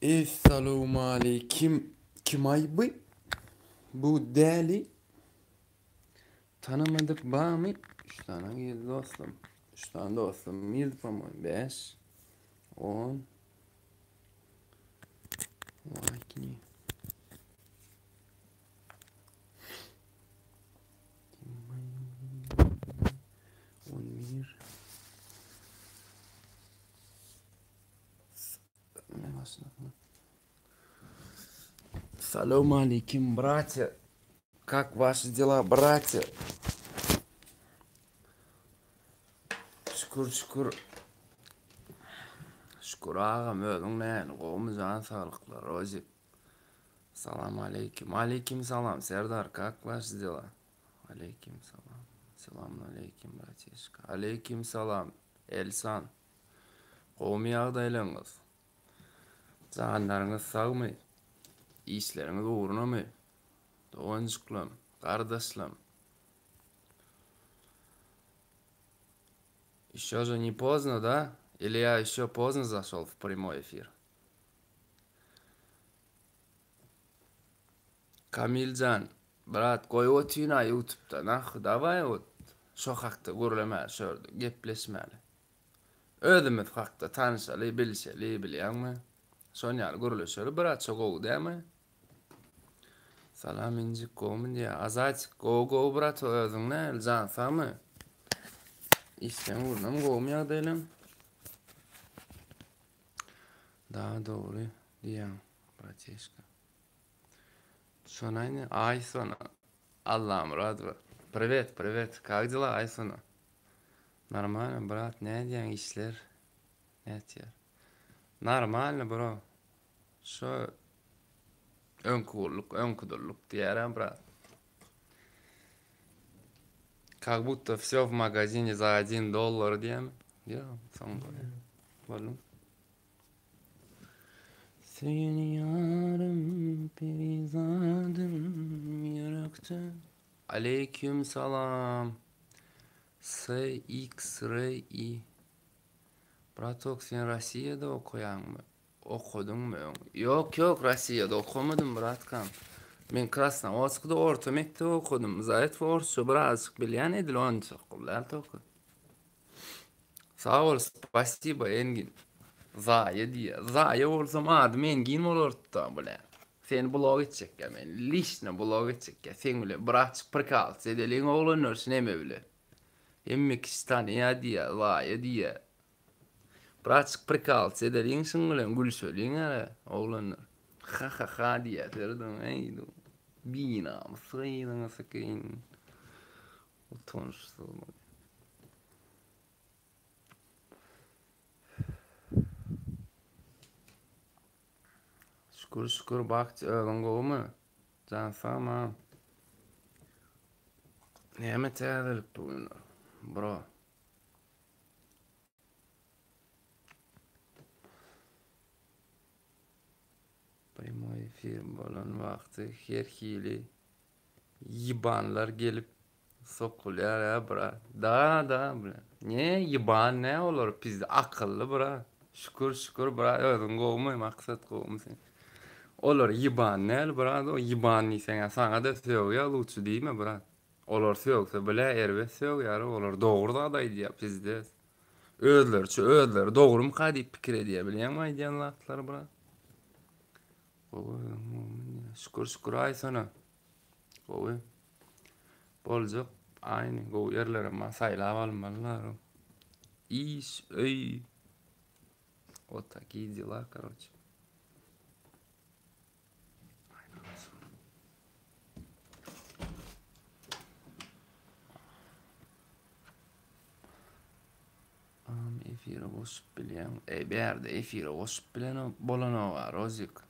Essalawmaleýkim Kim-aý bu? Bu däli Tanamadyk bamy? Üç sany girdi dostum. Üç sany dostum girdi po-moýmu. Bäş, on. Laýkini. 11 Salam aleyküm, братья. Как ваши дела, братья? Şükür, şükür. Şükür agam, özüň nähili? Gowumy jan saglyklar, Rozik? Salam aleyküm. Aleyküm salam, Serdar, как ваши дела? Aleyküm salam. Selam aleyküm, bratişka. Aleyküm salam, Elsan. Gowumy ýagdaýlaryňyz? Janlaryňyz sagmy? Işleriňiz ugrunamy? Doganjyklam, gardaşlam. Еще же не поздно, да? Или я еще поздно зашел в прямой эфир? Kamiljan, brat, goý otyna ýutubda, nah, daway ot, şo hakda gürlemäli, şo ýerde gepleşmäli. Özümiz hakda tanyşaly, bilişeli, bilýäňmi? Şon ýaly gürleşeli, brat, şo gowy dämi? Salam injik gowmy diýýär. Azatik gowy gowy brat özüň nähili jan sagmy? Işleň ugrunamy gowumy ýagdaýlaň? Da dogry diýýäň bratişka. Şonaýny Aýsona Allamyradowa. Privet privet kak dela Aýsona? Normalno brat nädýäň işler nätýär? Normalno bro. Şo öňki gulluk, öňki dulluk diýýär-ä brat. Как будто все в магазине за один dollar diýýärmi? Ýok, soň bolýar. Boldumy? Söýen ýarym, perizadym ýürekde. Aleýkim salam. S X R I. Bratok sen Rossiýada okaýaňmy? Okadyňmy öň? Ýok ýok Rossiýada okamadym bratkam. Men Krasnowodskda orta mekdep okadym. Za etwo orsça birazjyk bilýän edil onçakly däl toky. Sag bol spasibo Engin. Zaýa diýýä. Zaýa bolsam adym Engin bolardy-da bile. Seni blok etjekkä men. Liçno blok etjekkä. Seň bilen birazjyk prikal edeliň oglanlar şu neme bile. Hemme kişi tanyýa diýýä, zaýa diýýä. Birazjyk prikal edeliň şuň bilen gülşeliň ere oglanlar. Ha ha ha diýýä serediň eý binamys gyzyňy sykyň. Utançsyz. Şükür şükür Bagt özüň gowumy? Jan sagmy? Näme täzelik bu günler? Bro. Primoý efir bolan wagty her hili ýybanlar gelip sokulýar ä brat. Da da bla. Ne ýyban ne olar pizde akylly brat. Şükür şükür brat özüň gowumy maksat gowumy sen. Olar ýyban däl brat o ýyban diýseň saňa-da sögýär luçy diýme brat. Olar sögse bile erbet sögýär olar dogry zat aýdýar pizdes. Özleriçe özleri dogrumyka diýip pikir edýär bilýäňmi aýdýan zatlary brat. Gowy şükür şükür Aýsona. Gowy. Boljak aýny gowy ýerlerem bar saýlap almalylar. Iş, öý. Вот такие дела, короче. Am efire goşup bilýäň. E bärde efire goşup bilen bolanok Rozik.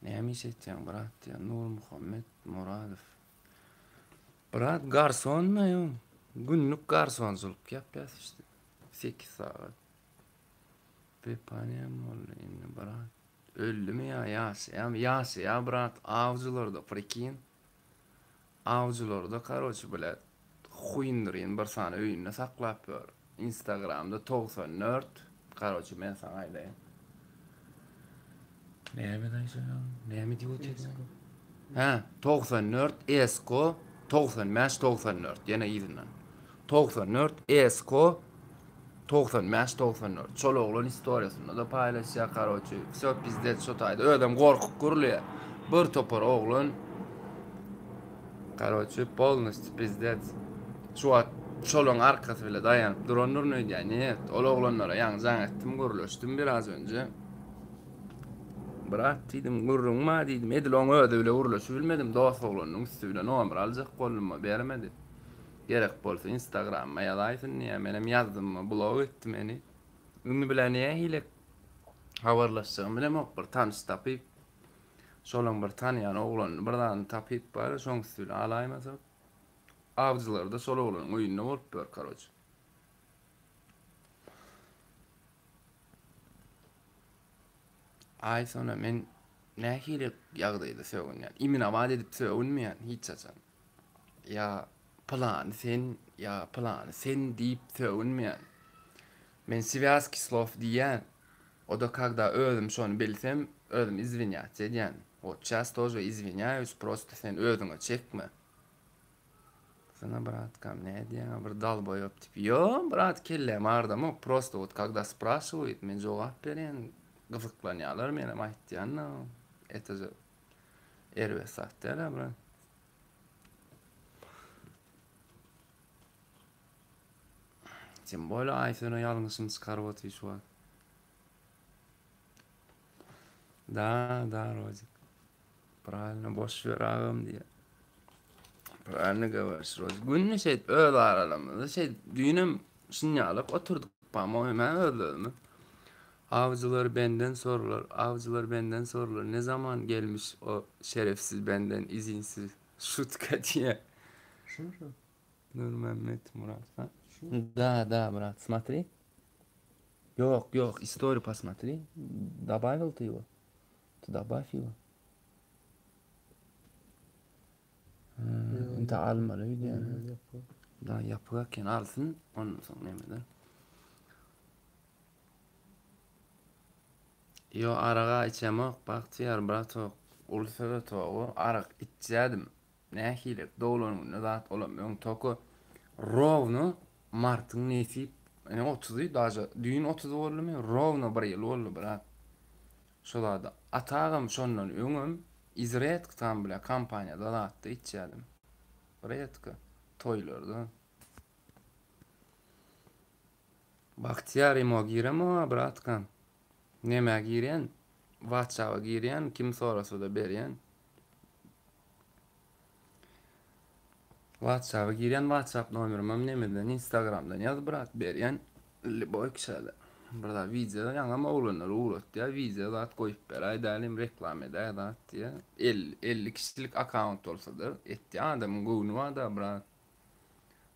Näme iş etýäň brat diýýär Nurmuhammet Muradow. Brat garson ýo. Günlük garsonçylyk ýapýas işte. 8 sagat. Wepa näme boldy indi brat? Öldümi ýa ýaşaýamy? Ýaşaýa brat awjylarda prikin. Awjylarda karoçi blet huýndyryn bir sany öýünde saklap ýör. Instagramda 94 karoçi men saňa aýdaýyn. Näme daýşaýaň? Näme diýip otyrsyň? Hä, 94 Esko 95 94 ýene yzyndan. 94 Esko 95 94. Şol oglan istoriýasynda-da paýlaşýar, karoçi, wsё pizdec şo taýda özem gorkup gürleýär. Bir topar oglan karoçi polностью pizdec. Şu wagt şolaň arkasy bile daýanyp durandyryn öýdýän. Net, ol oglanlara ýaňy jaň etdim, gürleşdim biraz önje. Brat diýdim, gürrüň bar diýdim. Edil oň özi bile gürleşip bilmedim. Dost oglanyň üsti bilen nomer aljak boldum, bermedi. Gerek bolsa instagramyma ýazaýsyn diýýär. Menem ýazdym, blok etdi meni. Indi bilen nähili habarlaşjagymy bilemok. Bir tanyş tapyp, şolaň bir tanýan oglanyny bir zadyny tapyp bar, şoň üsti bilen alaýmasak. Awjylarda şol oglanyň öýünde bolup ýör, karoç. Aýsona men nähili ýagdaýda sögünýän? Iminowat edip sögünmeýän hiç haçan. Ýa pylany sen, ýa pylany sen diýip sögünmeýän. Men swýazki slow diýýän. O-da kagda özüm şony bilsem, özüm izwinýats edýän. Wot şas тоже izwinýaýus, prosto sen özüňe çekme. Sana bratkam ne diýýäň bir dalboýop diýip. Ýo, brat kelläm agrdamok, prosto wot kagda spraşiwaýut men jogap berýän, gyzyklanýarlar menem aýtýan-da. Это же erbet zat däl-ä brat. Tim bolýa Aýsena ýalňyşyny çykaryp otyr şu wagt. Da, da, Rozik. Правильно, boş ver agam diýýär. Правильно говоришь, Rozik. Günde şeýdip öz aralarymyzda şeýdip düýnem şunýalak oturdyk, po-moýem öz-özüme. Awjylar benden sorular, awjylar benden sorular. Ne zaman gelmiş o şerefsiz benden izinsiz şutka diýýär. Şu şu. Nurmämmet Murat. Ha? Da, da, brat, смотри. Ýok, ýok, историю посмотри. Добавил ты его? Ты добавь его. Indi almaly öýdýän. Da, ýapyk eken, alsyn, ondan soň nemeden. Ýo, araga içemok, Bagtyýar bratok, uly söze togy, arak içýädim. Nähili doglan günde zat olam öň toko rowno martyň nesip ine otuzy daže düýn otuzy boldumy rowno bir ýyl boldy brat şo zady atagam şondan öňem izredki tam bile kompaniýada zatda içýädim redko toýlarda Bagtyýar imo giremoga bratkam nemä girýän whatsapp-a girýän kim sorasada berýän. Whatsapp-a girýän whatsapp nomerimem nemeden instagramdan ýaz brat berýän lýuboý kişäde bir zat wideo ýaňam oglanlar ugratýar wideo zat goýup beräý dälim reklama edäý zat diýýär 50 50 kişilik akkaunt bolsada etýär adamyň göwni barda brat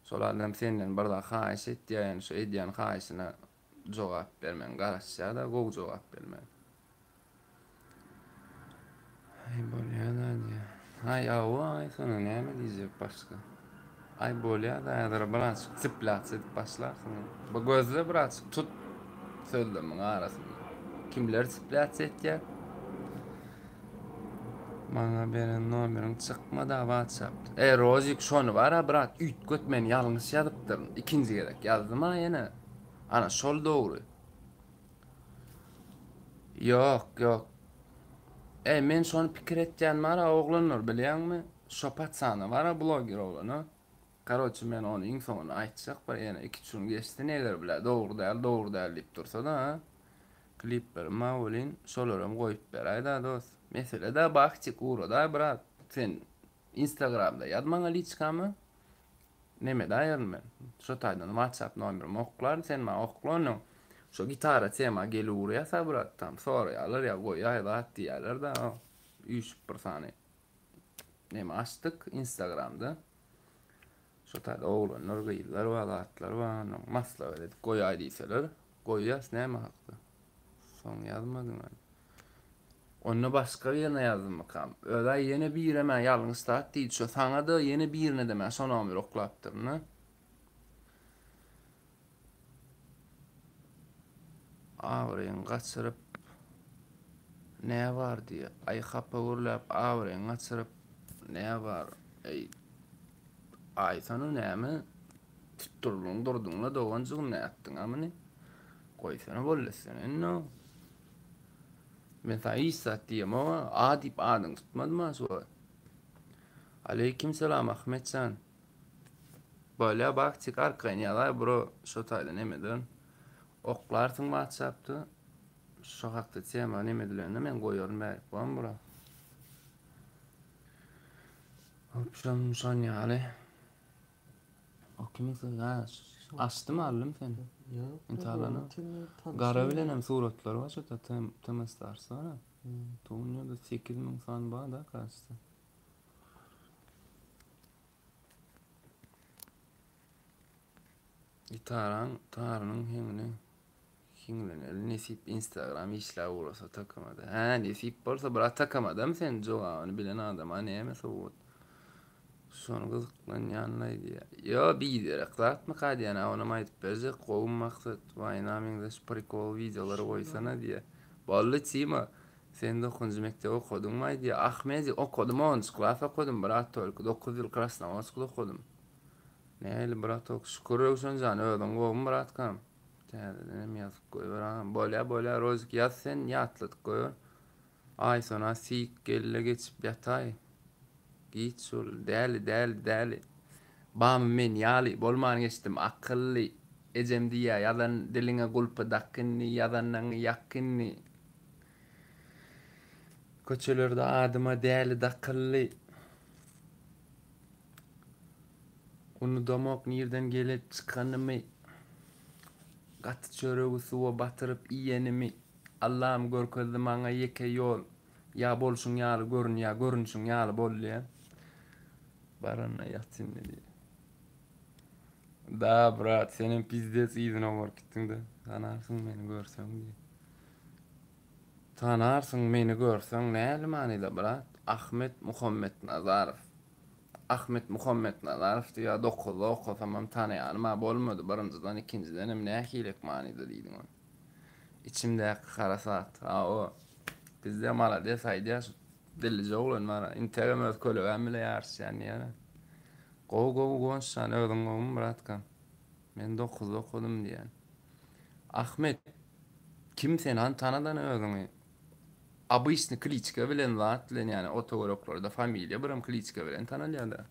şol adam senden bir zat haýyş etýär ýani şu edýän haýyşyna jogap bermegiň garaşýar-da gowy jogap bermäge. Aý bolýa-da diýýär. Aý hawa aý sana näme diýjek başga. Aý bolýa-da häzir birazjyk syplýaç edip başlarsyň. Bu gözle birazjyk tut sözlemiň arasynda. Kimler syplýaç etýär? Maňa beren nomeriň çykmada WhatsApp. E Rozik şony bara brat üýtget men ýalňyş ýazypdyryn. Ikinji gezek ýazdym-a ýene. Ana şol dogry. Ýok, ýok. Eý, men şony pikir etýän bar-a oglanlar, bilýäňmi? Şo patsana bar-a bloger oglana. Karoçe men ony iň soňunda aýtjak bir ýene iki-üç gün geçsin eger bile dogry däl, dogry däl diýip dursa-da, kliplerim bar welin, şolaram goýup beräý-da dos. Mesele-dä Bahtik ugradaý brat. Sen Instagramda ýaz maňa liçkama. Neme daýaryn men. Şo taýdan WhatsApp nomerimi oklaryn, sen maňa okla onnoň. Şo gitara tema gelip urýasa brat tam soraýarlar ýa goýaý zat diýýärler da üýşüp bir sany neme açdyk Instagramda. Şo taýda oglanlar, gyzlar bar, zatlar bar, onnoň maslahat edip goýaý diýseler, goýýas näme hakda. Soň ýazmadyň. Onda başga birine ýazdymmykam? Öz-ä ýene birem-ä ýalňyş zat diýdi. Şo saňa-da, ýene birine-de men şo nomeri oklapdyryn-da. Abraýyňy gaçyryp nä bar diýýä. Aý hapa gürläp abraýyňy gaçyryp nä bar. Eý Aýsana näme tutdurdyň durduňla doganjygym nätdiňä muny. Goýsana boldy etsene indi. Men saňa hiç zat diýemok-a. A diýip adyňy tutmadym-a şu wagt. Aleýkim salam Ahmetjan. Bolýa Bagtik arkaýyn ýazaý bro şo taýda nemeden oklarsyň whatsappda şo hakda tema neme edilende men goýaryn bärik bom bro. Hopşam şon ýaly. O kimiň sözi? Ha, açdym aldym sen. Ýok. Intalana. Gara bilen hem suratlar bar şo TM Stars bar. Tunýada 8000 san bar da kaçsa. Gitaraň tarynyň heňine hiňleneli nesip instagram işläp ugrasa takamada. Hä nesip bolsa brat takamadamy sen jogabyny bilen adama näme sowgat. Şony gyzyklanýanlaý diýýä. Ýo biderek zatmyka diýýän a onam aýdyp berjek gowy maksat waýna meňzeş prikol wideolary goýsana diýýä. Boldy Tima sen dokuzynjy mekdep okadyňmaý diýýä. Ahmedi okadym onunjy klas okadym brat tolko dokuz ýyl Krasnowodskda okadym. Nähili bratok şükür Röwşenjan özüň gowumy bratkam. Täzedenem ýazyp goýber agam. Bolýa bolýa Rozik ýaz sen ýatladyp goýber. Aýsona siýik gelle geçip ýataý. Giç şul däli däli däli. Bamy men ýaly bolman geçdim akylly. Ejem diýýä ýazan diliňe gulpy dak indi ýazanyňy ýak indi. Köçelerde adyma däli dakylly. Unudamok nirden gelip çykanymy. Gaty çöregi suwa batyryp iýenimi. Allam görkezdi maňa ýeke ýol. Ýa bolşuň ýaly görün ýa görünşiň ýaly bol diýen. Baranda ýat indi diýen. Da brat senem pizdec yzyna baryp gitdiňdä. Tanarsyň meni görseň diýen. Tanarsyň meni görseň näli manyda brat? Ahmet Muhammetnazarow. Ahmet Muhammetnazarow diýýär dokuzda okasamam tanaýanym-a bolmady birinjiden ikinjidenem nähilek manyda diýdiň ony. Içimdäki harasat. Hawa. Bizde malades aýdýar şu dillije oglan bar. Integem öz kölegäm bile ýaryşýan diýýär. Gowy gowy Guwançjan özüň gowumy bratkam. Men dokuzda okadym diýýän. Ahmet kim sen hany tanadana özüňi. Obyçny kliçka bilen zat bilen ýani o töwereklerde familiýa birem kliçka bilen tanalýada.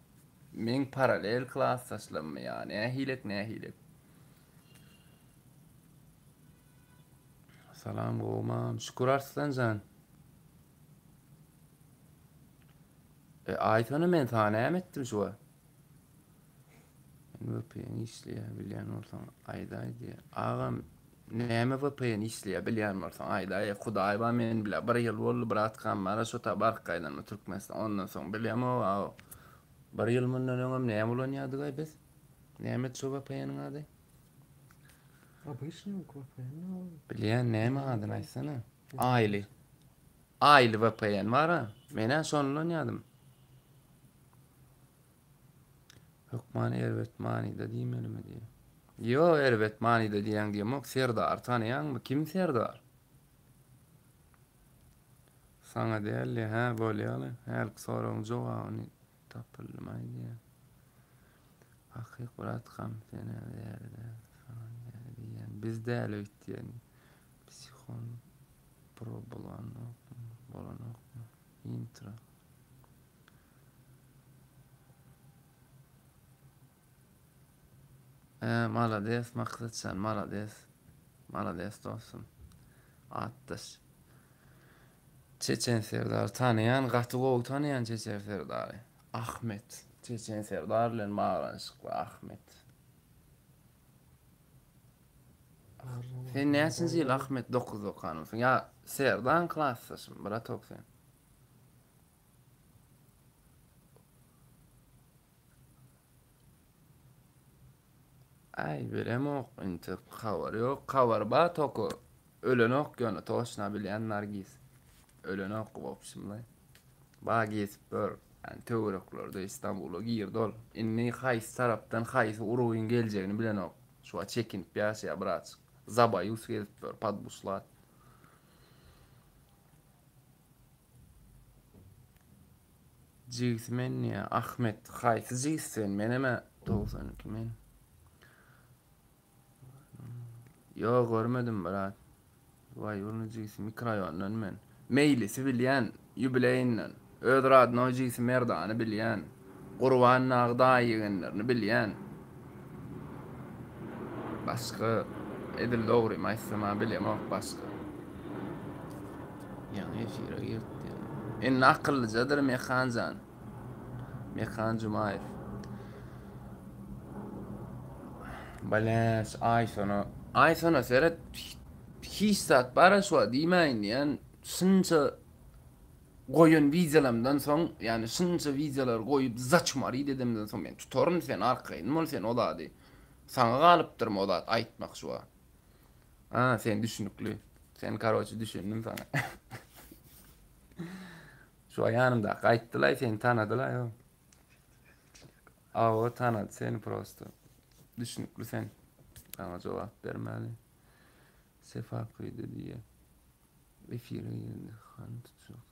Meň paralel klasdaşlammy ýa nähilek nähilek. Salam gowmam şükür Arslanjan. E aýsana men saňa näme etdim şu wagt? Men VPN işleýär bilýän bolsaň aýdaý diýýär. Agam näme VPN işleýär bilýän bolsaň aýdaý. Hudaý bar men bile bir ýyl boldy bratkam bara şo ta baryp gaýdanyma Türkmenistan ondan soň bilemok a. Bir ýyl mundan öňem näme ulanýardygaý biz? Näme şo VPN-iň ady? Obyçnyý VPN. Bilýän näme adyny aýtsana. Aýly. Aýly VPN bar-a. Men-ä şony ulanýardym. Hökman erbet manyda diýmelimi diýýär. Ýo, erbet manyda diýýäň diýemok. Serdary tanaýaňmy? Kim Serdar? Saňa däl diýýär. Hä, bolýaly. Hälki soragyň jogabyny tapyldymaý diýýär. Hakyk bratkam, sen-ä däli däl, saňa däli diýýän. Biz däli öýtýän. Psihon pro bolanokmy, bolanokmy? Intro. He malades Maksatjan malades. Malades dostum. Atdaş. Çeçen Serdar tanaýan gaty gowy tanaýan Çeçen Serdary. Ahmet. Çeçen Serdar bilen baglanyşykly Ahmet. Sen näçinji ýyl Ahmet 9 okanymsyň? Ýa Serdan klasdaşym, bratok sen. Aý bilemok intek habar ýok. Habar bar toko ölenok ýöne toşna bilýän Nargiz. Ölenok wobşimlaý. Ba gezip ýör. Ýani töwereklerde Istanbula girdi ol. Indi haýsy tarapdan haýsy urugyň geljegini bilenok. Şu wagt çekinip ýaşaýar birazjyk. Zabaýus gezip ýör, podbuslat. Jigisi men diýýär. Ahmet haýsy jigisi sen? Menem-ä 92 men. Ýok görmedim brat. Waýurny jigisi mikroraýondan men. Meýlisi bilýän, ýubileýinden. Öz radnoý jigisi Merdany bilýän. Gurban dagy daýy ýegenlerini bilýän. Başga edil dogrymy aýtsam-a bilemok başga. Ýaňy efire giripdi. Indi akyllyjadyr Mekanjan. Mekan Jumaýew. Baleş Aýsona. Aýsona seret hiç zat bara şu wagt diýmäýin diýen şunça goýan wideolarymdan soň, ýagny şunça wideolar goýup zaçmarit edemden soň men tutaryn sen arkaýyn bol sen o zady. Saňa galypdyrmy o zat aýtmak şu wagt. A sen düşünikli. Sen karoçe düşündim saňa. Şu ýanymdaky aýtdylaý seni tanadylaý o. Awa tanady seni prosto. Düşünikli sen. Saňa jogap bermäli. Sefaköyde diýe. Efire girdi. Han tutjak.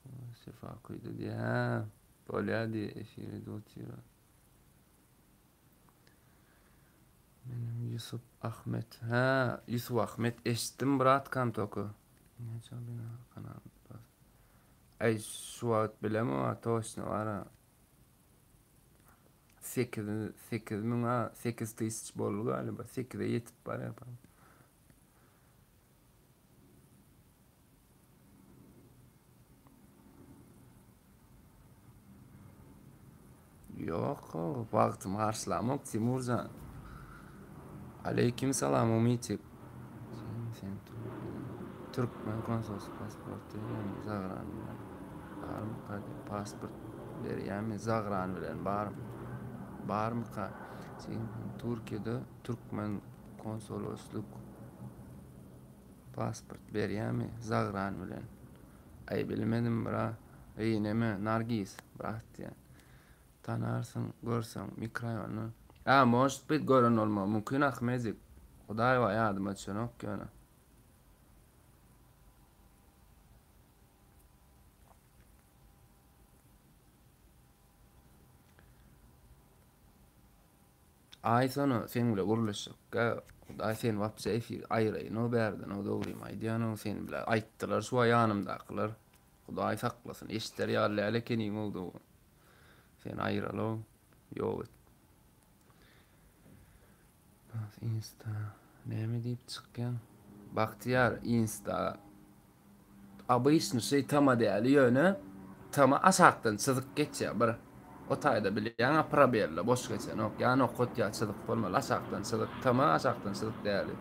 Sefaköyde diýe. Ha, bolýa diýe efire otyr. Menem Ýusup Ahmet. Hä, Ýusup Ahmet eşitdim bratkam toky. Näçe abone kanal bar? Aý şu wagt bilemok toçno bara. 8 8000 a 8 tysyaç boldy galiba. 8-e ýetip barýar. Ýok, wagtymy harçlamok Timurjan. Aleýkim salam Umitik. Sen Türkmen konsolslyk pasporty berýärmi zagran bilen? Barmyka diýip pasport berýärmi zagran bilen bar barmyka? Sen Türkiýede türkmen konsoloslyk Pasport berýämi zagran bilen. Aý bilmedim bra. Eý neme Nargiz brat diýen. Tanarsyň görseň mikroýonda. A может быть gören bolmagy mümkin Ahmedik. Hudaý bar ýadyma düşenok ýöne. Aýsana seň bile gürleşjekkä Hudaý seni wapşe efir aýyraýynow bärden-ow dogrymy aýdýanow sen bile aýtdylar şu ýanymdakylar Hudaý saklasyn eşder ýaly däl ekeniňow dogan seni aýyralow ýok et Insta näme diýip çykýaň Bagtyýar insta Obyçny şeý tama däli ýöne tama aşakdan çyzyk geçýär bir o taýda bilýäňä probelle boş geçenok ýa nokat ýa çyzyk bolmaly aşakdan çyzyk tama aşakdan çyzyk däli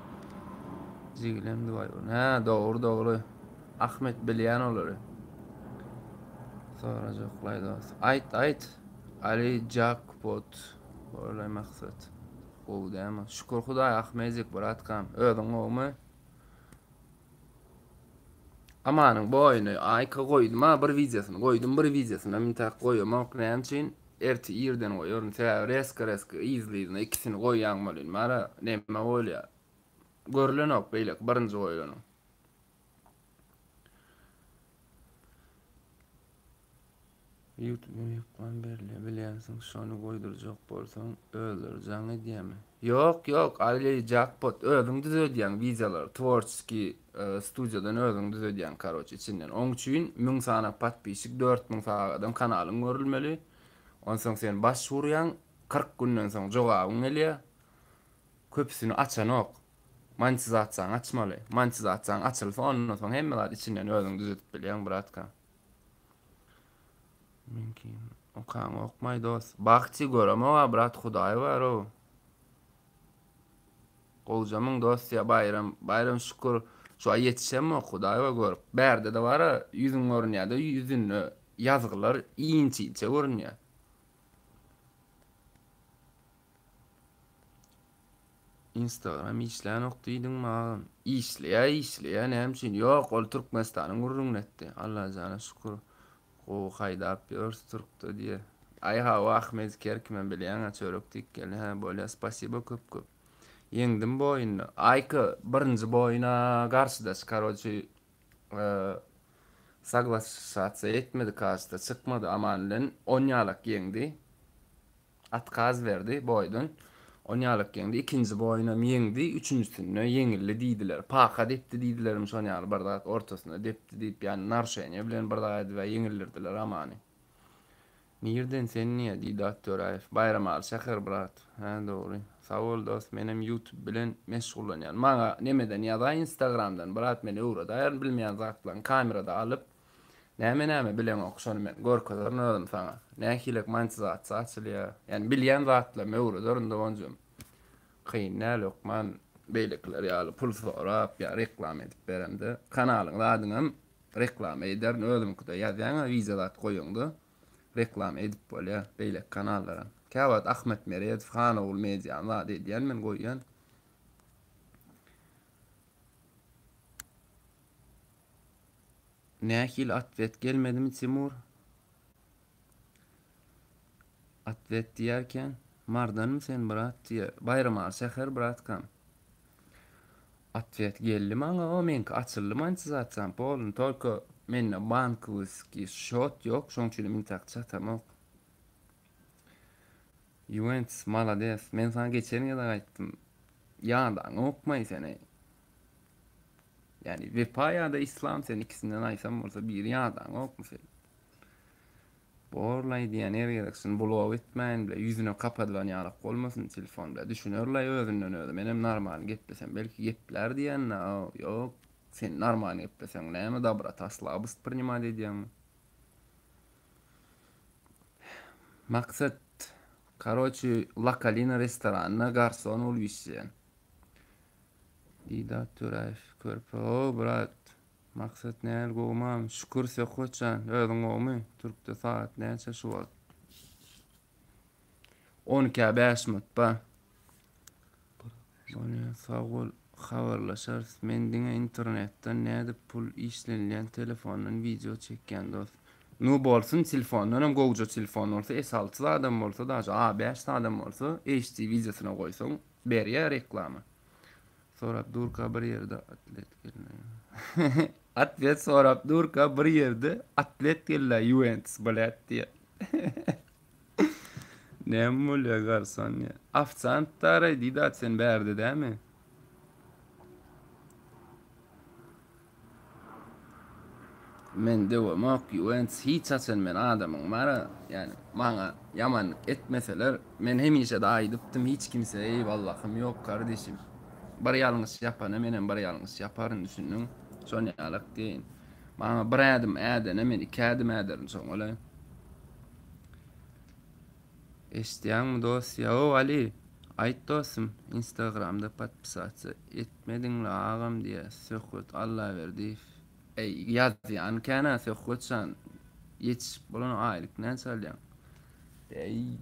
jigilem duaý hä dogry dogry Ahmet bilýän olary sorajaklaý dos aýt aýt Ali jackpot bolay maksat gowy dämi şükür hudaý Ahmejik bratkam özüň gowumy Amanyň bu oýny Aýka goýdum-a bir wideosyny goýdum bir wideosynam intäk goýamok näme üçin erte irden goýaryn sebäbi reska reska yzly yzyna ikisini goýýaň welin bara neme bolýa görülenok beýleki birinji goýlanyň. Ýutube hökman berilýär bilýänsiň şony goýdurjak bolsaň özleri jaň edýämi. Ýok ýok Ali jackpot özüň düzedýäň wideolary tworçeskiý studiýadan özüň düzedýäň karoç içinden oň üçin 1000 sany podpisçik 4000 sagadam kanalyň görülmeli onsoň sen baş urýaň 40 günden soň jogabyň gelýär köpüsini açanok monetizasiýaňy açmaly monetizasiýaň açylsa ondan soň hemme zat içinden özüň düzedip bilýäň bratka. Meňki okaňokmaý dos. Bagty göremoga brat hudaý bar ow. Gowjamyň dos ýa Baýram. Baýram şükür şu aý ýetişemok hudaý bar görüp. Bärde-de bara ýüzüň görünýärde ýüzünde ýazgylar inçe-inçe görünýär. Instagram işlänok diýdiňmi agam? Işleýä işleýä näme üçin ýok ol Türkmenistanyň gürrüňini etdi. Allajana şükür gowy haýdap ýörüs türkde diýe. Aý hawa Ahmet Kerkimem bilýäňä çörek diýip geldi hä bolýa spasibo köp köp. Ýeňdim bu oýunda. Aýka birinji boýuna garşydaş karoçi saglaşatsiýa etmedi kaşda çykmady Aman bilen on ýalak ýeňdi. Otkaz berdi boýdan. On ýalak ýeňdi. Ikinji boýunam ýeňdi. Üçünjisinde ýeňildi diýdiler. Paka depdi diýdilermi şon ýaly bir zat ortasyna depdi diýip ýani naruşeniýe bilen bir zat edibä ýeňildirdiler Amany. Nirden sen diýä Didat Töräýew. Baýramaly şäher brat. Hä dogry. Sag bol dost menem ýutub bilen meşgullanýan. Maňa nemeden ýazaý instagramdan brat men öwredaýaryn bilmeýän zatlaryňy kamerada alyp Näme näme bileňok şony men görkezerin özüm saňa. Nähilek monetizasiýa açylýar. Ýani bilýän zatlarymy öwrederin doganjygym. Kyn däl hökman beýlekiler ýaly pul sorap ýa reklama edip beremde. Kanalyň zadyňam reklama ederin özümiňkide ýazýaňa wideo zat goýaňda reklama edip bolýar beýleki kanallaram. Käwagt Ahmet Meredow Hanogul mediany zady edýän men goýýan. Nähili otwet gelmedimi Timur? Otwet diýerken Mardanmy sen brat diýer. Baýramaly şäher bratkam. Otwet geldi maňa o meňki açyldy monetizasiýam polny tolko mende bankowiskiý şot ýok şoň üçinem intak çatamok. Juwentus malades men saňa geçen gezek aýtdym ýadaňokmaý sen eý. Ýani Wepa ýa-da Islam sen ikisinden aýsam bolsa biri ýadaňokmy sen? Borlaý diýen her gezek şuny blok etmäýin bile ýüzüne kapadylan ýalak bolmasyn telefon bile düşünerlaý özünden özi menem normal geplesem belki geplär diýen ýok sen normal gepleseň näme dobrota slabost prinimat edýäňmi? Maksat karoçi Lakalina restoranyna garson bolup işleýän. Didat Töräýew körpe o brat Maksat näl gowmam şükür Söhbetjan özüň gowmy türkde sagat näçe şu wagt on ikä bäş minut ba Bolýa sag bol habarlaşarys men diňe internetden nädip pul işlenilýän telefondan wideo çekýän dos nu bolsun telefondanam gowja telefon bolsa s alty zadam bolsa daže a bäş zadam bolsa HD wideosyna goýsaň Berýär reklama. Sorap durka bir ýerde atlet geldi. Atlet sorap durka bir ýerde atlet geldi Juventus blet diýe. Näme bolýar garson diýe. Ofisiant daray diýdi sen bärde dämi? Men döwemok Juwentus hiç haçan men adamyň bara ýani maňa ýamanlyk etmeseler men hemişede aýdypdym hiç kimse eýwallahym ýok kardeşim bir ýalňyş ýapana menem bir ýalňyş ýaparyn düşündiň şon ýalak diýeýin maňa bir ädim ädene men iki ädim äderin şoň welin Eşitýäňmi dos ýaow Aly aýt dosum instagramda podpisatsa etmediňle agam diýä Söhbet Allaberdiýew eý ýazýan känä Söhbetjan ýetişip bolan aýlyk näçe alýaň eý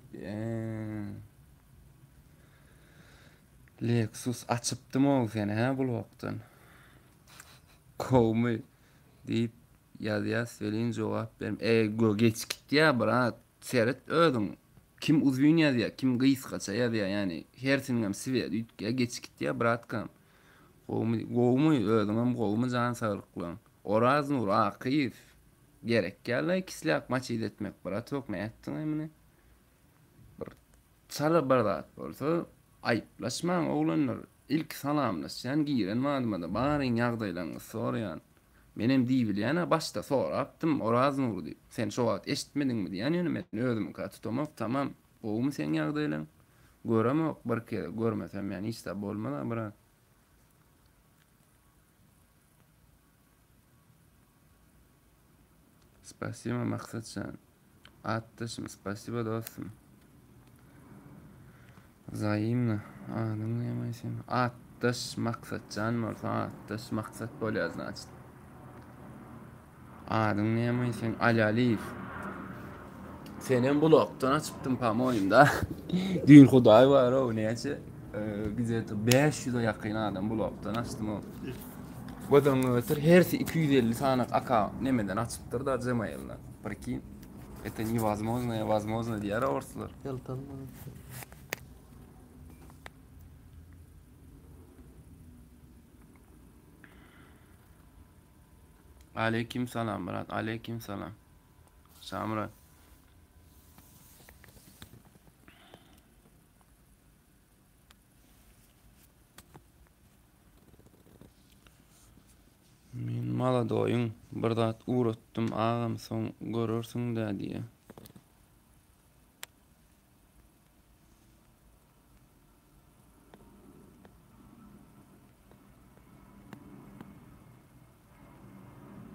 Lexus açypdym-ow seni hä blokdan gowmy diýip ýazýas welin jogap berm eý geç gitýä brat Seret özüň kim uzyn ýazýa kim gysgaça ýazýa ýani hersiniňem swedi üýtgýä geç gitýä bratkam gowmy gowmy özüňem gowmy jan saglyklaň Oraznur Akyýew gerek dällaý kislýak maçit etmek bratok nätdiňaý muny bir çala bir zat bolsa aýyplaşmaň oglanlar ilki salamlaşýan giren badymada baryň ýagdaýlaryňyzy soraýan Menem diýibilýän-ä başda sorapdym Oraznur diýip. Sen şo wagt eşitmediňmi diýýän ýöne men özümiňkä tutamok tamam gowumy seň ýagdaýlaň? Göremok birki gezek görmesem ýa hiç zat bolmaz-a brat. Spasiba Maksatjan. Atdaşym spasiba dostum. Wzaimno. Adyň näme sen? Atdaş Maksatjan bolsa Atdaş Maksat bolýar znaçit. Adyň näme sen? Ali Aliýew. Senem blokdan açypdym pamoýum da. Düýn Hudaý bar o näçe? Gije-to 500-e ýakyn adam blokdan açdym o. Göz öňüne getir, hersi 250 sany aka nemeden açypdyr da Gmail-den. Prikин. Это невозможно, возможно diýer orslar. Ýaltanma. Aleyküm salam Murat, aleyküm salam. Şamyrat. Men maladoýyň bir zat ugratdym agam soň görersiňdä diýä.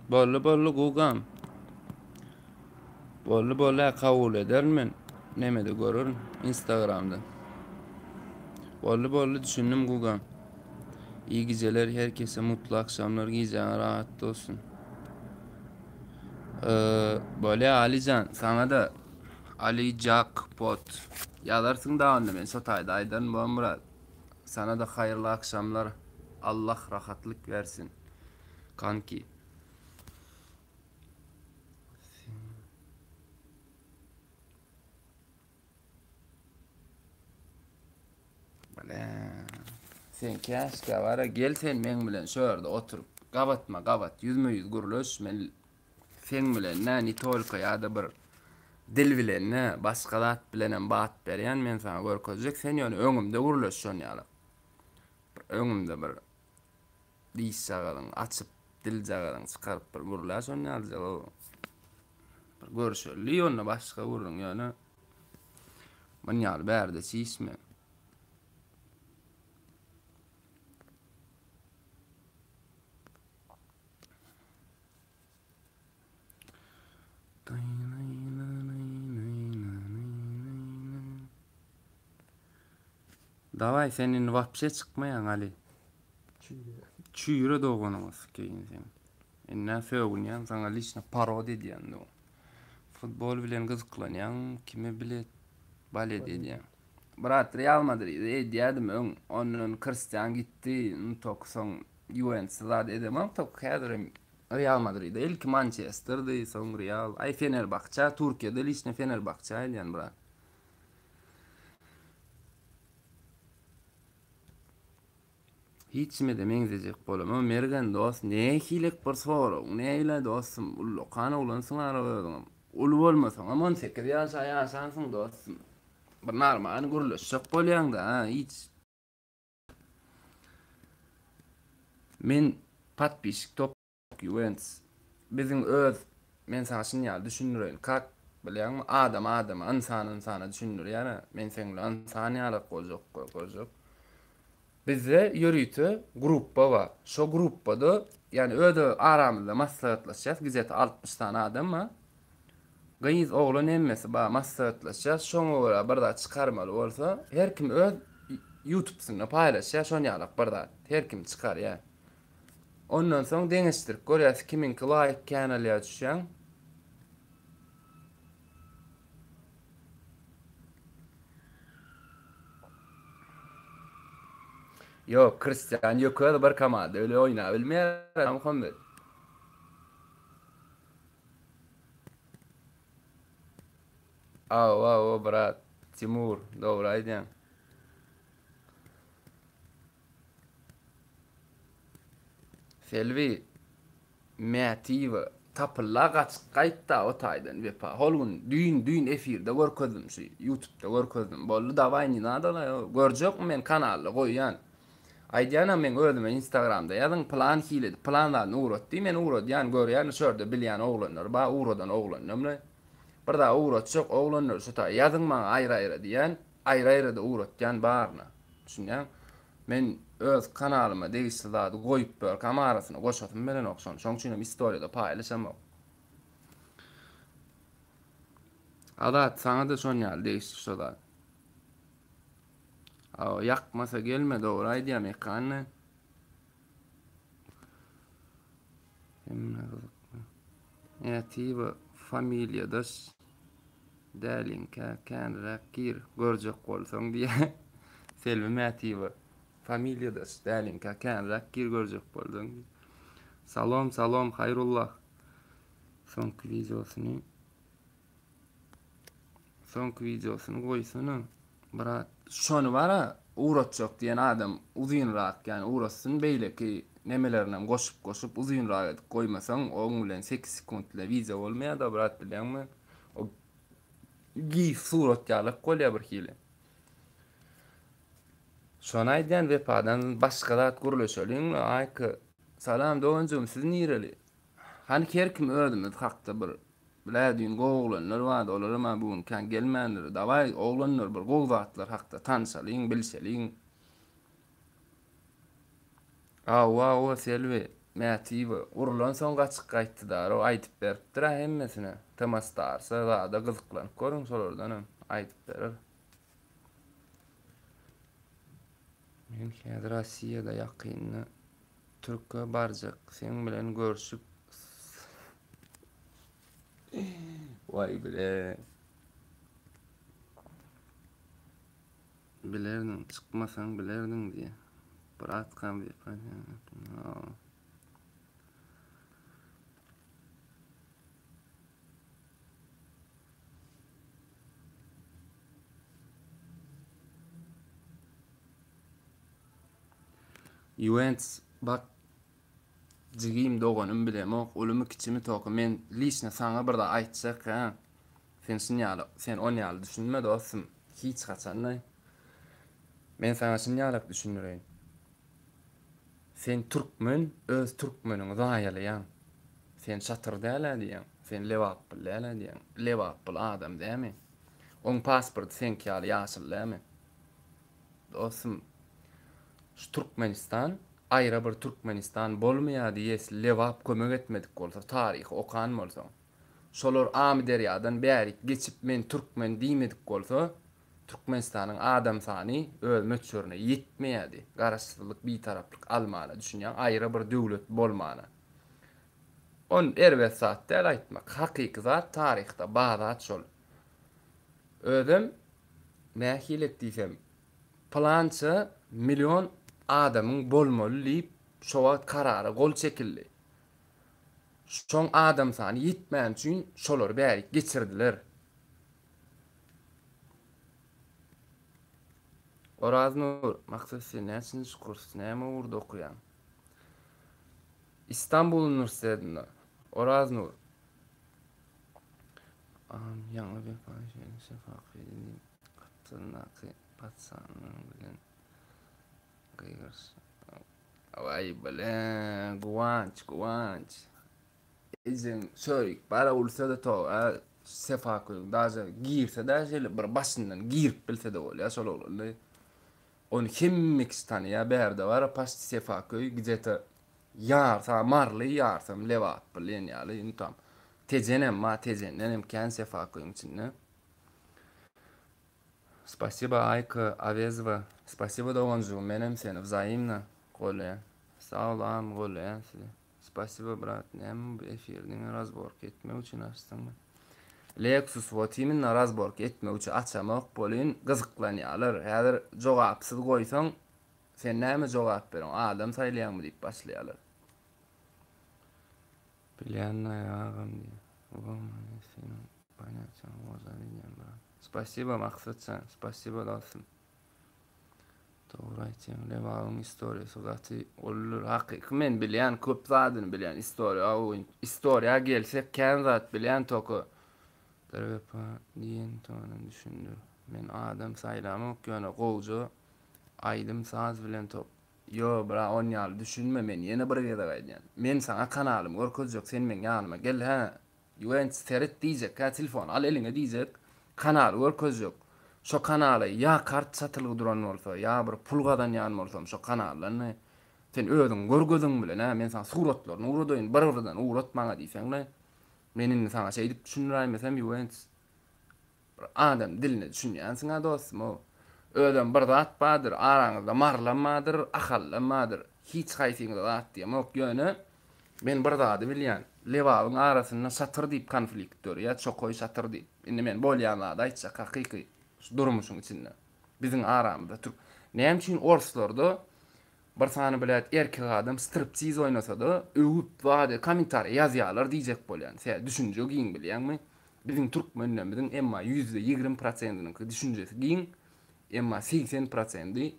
Boldy boldy gugam. Boldy boldy kabul ederin men. Nemede görerin Instagramda. Boldy boldy düşündim gugam. İyi geceler herkese mutlu akşamlar gijäň rahat bolsun. Ee, bolýa Alijan sana da Ali Jackpot ýazarsyň da onda men şo taýda aýdaryn bo Murat. Sana da haýyrly akşamlar Allah rahatlyk bersin. Kanki. Bale. Sen käşgä bara gel sen meň bilen şu ýerde oturyp gabatma gabat ýüzme ýüz gürleş men seň bilen nä ne tolko ýa-da bir dil bilen nä başga zat bilenem bat berýän men saňa görkezjek sen ýöne öňümde gürleş şon ýaly bir öňümde bir dişjagazyňy açyp diljagazyňy çykaryp bir gürle şon ýalyjak bir görüşeli onda başga gürrüň ýöne mun ýaly bärde çişme. Daway sen indi wapşe çykmaýaň Ali. Çüýre. Çüýre doganyňy sikeýin sen. Indi sögünýän saňa liçno parod edýän do. Futbol bilen gyzyklanýaň, kime bilet balet edýäň. Brat Real Madrid edýädim öň, ondan Kristian gitdi, tok soň Juventus zat edemok tok häzirem Real Madrid ilki Mançesterdi, soň Real, aý Fenerbahçe, Türkiýede liçno Fenerbahçe edýän brat. Hiç kimede meňzejek bolama Mergen dost nähilek bir soragyň nähilä dostum ullakan oglansyň ara özüňem uly bolmasaňam on sekiz ýaşa ýaşansyň dostum bir normany gürleşjek bolýaňda ha hiç men podpisik top Ýuwentus. Biziň öz men saňa şuny ýaly düşündireýin. Kak bilýäňmi? Adam adama, ynsan ynsana düşündirýär-ä. Men seň bilen ynsan ýalak boljak, görjek. Bizde ýörite grupba bar. Şo grupbada, ýagny öz aramyzda maslahatlaşýas, gije-te 60 sany adam bar. Gyz, oglan hemmesi bar, maslahatlaşýas. Şoňa görä bir zat çykarmaly bolsa, her kim öz ýutubsynda paýlaşýar, şon ýalak bir zat. Her kim çykarýar. Ondan soň deňeşdirip görýäs kimiňki laýyk kän alýar düşýäň. Ýok, Kristian ýöke bir komanda öyle oýnap bilmeýär Muhammet. Aw, aw, brat, Timur, dogry aýdýaň. Selbi Mätiýewa tapylda gaçyp gaýtda o taýdan Wepa hol gün düýn düýn efirde görkezdim şu ýutubda görkezdim boldy dawaý ne nadala görjekmi men kanalda goýýan aýdýanam meň özüme instagramda ýazyň pylan hili edip pylan zadyny ugrat diý men ugradýan görýän şu ýerde bilýän oglanlar bar ugradan oglanlarmla bir zat ugratjak oglanlar şu taý ýazyň maňa aýry aýry diýýän aýry-aýryda ugratýan baryna. Düşünýäň? Men öz kanalyma degişli zady goýup börkäm arasyna goşasym gelenok şony. Şoň üçinem istoriýada paýlaşamok. Azat saňa-da şon ýaly degişli şo zat. Awa ýakmasa gelme dogry aýdýa Mekanny. Hemme gyzykly. Nätiba familiýadaş däliňkä känräk gir görjek bolsaň diýä. Selbi Mätiýewa. Familiýadaş däliňkä känräk gir görjek bolduň. Salom salom Haýrullah. Soňky wideosyny Soňky wideosyny goýsana. Brat şony bara ugratjak diýen adam uzynrak ýani ugratsyn beýleki nemelerinem goşup goşup uzynrak edip goýmasaň oň bilen 8 sekuntly wideo bolmaýada brat bilýäňmi? O gif surat ýalak bolýar bir hili. Şony aýdýan Wepadan başga zat gürleşeliňmi Aýka. Salam doganjygym siz nireli? Hany her kim özümiz hakda bir Bilä düýn gowy oglanlar bardy olaram-a bu gün kän gelmändir. Dawaý oglanlar bir gowy zatlar hakda tanşalyň bilşeliň. Hawa hawa Selbi Mätiýewa urlansoň gaçyp gaýtdy darow aýdyp beripdir-ä hemmesine. Tmastarsa zada gyzyklanyp görüň şolardanam aýdyp berer. Men häzir Rossiýada ýakynda Türke barjak seň bilen görşüp Waý bile. Bilerdiň, çykmasaň bilerdiň diýe. Bratkam diýip. Juwentus bak jigim doganym bilemok ulumy kiçimi toka men liçno saňa bir zat aýtjak hä sen şun ýaly sen on ýaly düşünme dostum hiç haçanda men saňa şun ýalak düşündireýin sen türkmen öz türkmeniňi zaýalaýaň sen şatyr dälä diýýäň sen lebaply dälä diýýäň lebaply adam dämi oň pasporty seňki ýaly ýaşyl dämi Dostum şu Türkmenistan aýra bir Türkmenistan bolmaýardy ýesli Lebap kömek etmedik bolsa taryhy okan bolsaň. Şolar Amyderýadan bärik geçip men türkmen diýmedik bolsa Türkmenistanyň adam sany öz möçberine ýetmeýärdi garaşsyzlyk bitaraplyk almana düşünýäň aýra bir döwlet bolmana. On erbet zat däl aýtmak hakyky zat taryhda bar zat şol. Özem nähilek diýsem, pylança million adamyň bolmaly diýip, şo wagt karara gol çekildi. Şoň adam sany ýetmäni üçin şolary bärik geçirdiler. Oraznur, Maksat sen näçinji kurs, näme ugurda okaýaň? Istanbul uniwersitetinde. Oraznur. Agam ýaňy Wepa şeýle şefaklydy diýip gapdalyndaky patsanyň bilen gygyryş. Waý bile Guwanç Guwanç. Ejeň şörik bara ulsa-da to a Sefaköýüň daže girse-de şeýle bir başyndan girip bilse-de bolýar şol oglandy. Ony hemme kişi tanaýar bärde bara paşti Sefaköý gde-to ýarsa maryly ýarsam lebaply diýen ýaly indi tam Tejenem bar Tejendenem kän Sefaköýüň içinde. Spasiba Aýka Awezowa spasiba doganjygym menem seni wzaimno golleýän sag bol agam golleýän sizi spasiba brat näme bu efir diňe razborka etmek üçin açdyňmy Lexus wot imенно razborka etmek üçin açamok bolyn gyzyklanýalar häzir jogapsyz goýsaň sen näme jogap bereň adam saýlaýaňmy diýip başlaýalar. Bilýän naý agam diýýär. Womany seniň ponýatiýaňy goja bilýän brat. Spasibo Maksatjan, spasibo dostum. Dogry aýtýaň, Lebabyň istoriýasy gaty uludyr. Hakyky men bilýän köp zadyny bilýän istoriýa istoriýa gelsek kän zat bilýän toko. Bir wepa diýen tonyny düşündir. Men adam saýlamok ýöne gowja aýdym saz bilen top Ýo bra on ýaly düşünme men ýene bir gezek aýdýan. Men saňa kanalymy görkezjek sen meň ýanyma gel hä Ýuwentis seret diýjek hä telefony al eliňe diýjek kanaly görkezjek. Şo kanala ýa kart satylgy duran bolsa ýa bir pul gazanýan bolsam şo kanaldan sen özüň gör gözüň bilen hä men saňa suratlaryny ugradaýyn bir birden ugrat maňa diýseňle men indi saňa şeýdip düşündiräýmesem Ýuwentis Bir adam diline düşünýänsiň-ä dostum-ow. Özem bir zat bardyr, araňyzda marylam bardyr, ahallam bardyr. Hiç haýsyňyza zat diýemok, ýöne men bir zady bilýän. Lebabyň arasynda şatyr diýip konflikt dörýär, çokaý şatyr diýip. Indi men bolýan zady aýtjak hakyky şu durmuşyň içinde. Biziň aramyzda türk. Näme üçin orslarda bir sany blät erkek adam striptiz oýnasada öwüp zat kommentariýa ýazýarlar diýjek bolýan. Sä düşünje giň bilýäňmi? Biziň türkmenlerimiziň emma 20% prosentiniňki düşünjesi giň, emma 80 prosendi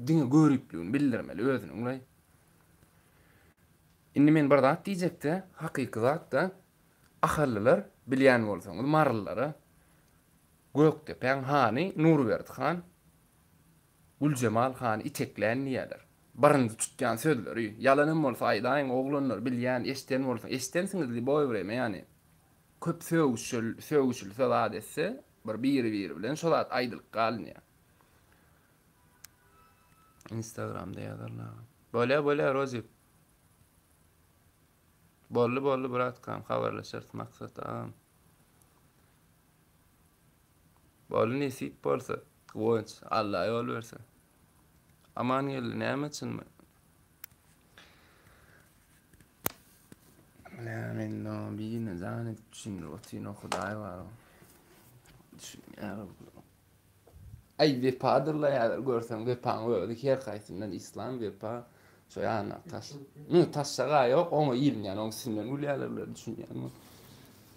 diňe göripligini bildirmeli özüniň. Indi men bir zat diýjekde, hakyky zatda Ahallylar bilýän bolsaňyz marylylara Gökdepäň hany Nurberdi han Güljemal hany iteklän diýýärler. Birinji tutýan sözleri, ýalanam bolsa aýdaýyň oglanlar bilýän eşden bolsa eşdensiňiz lýuboý wremýa ýany köp sögüşil sögüşilse zat etse bir biri biri bilen şo zat aýdylyp galynýar. Instagramda ýazarlar. Bolýa bolýa Rozik. Boldy boldy bratkam habarlaşarys Maksat agam. Boldy nesip bolsa. Guwanç Alla ýol berse. Aman geldi näme çynmy? Näme men no birine jan edip düşündirip otyryn o Hudaý bar o. Düşünýär. Aý Wepadyrla häzir görseň Wepaň özi her haýsyndan Islam Wepa şo ýanyna taş. Nü taşşaga ýok oňa ilinýän oň üstünden gülýärler bular düşünýäňmi.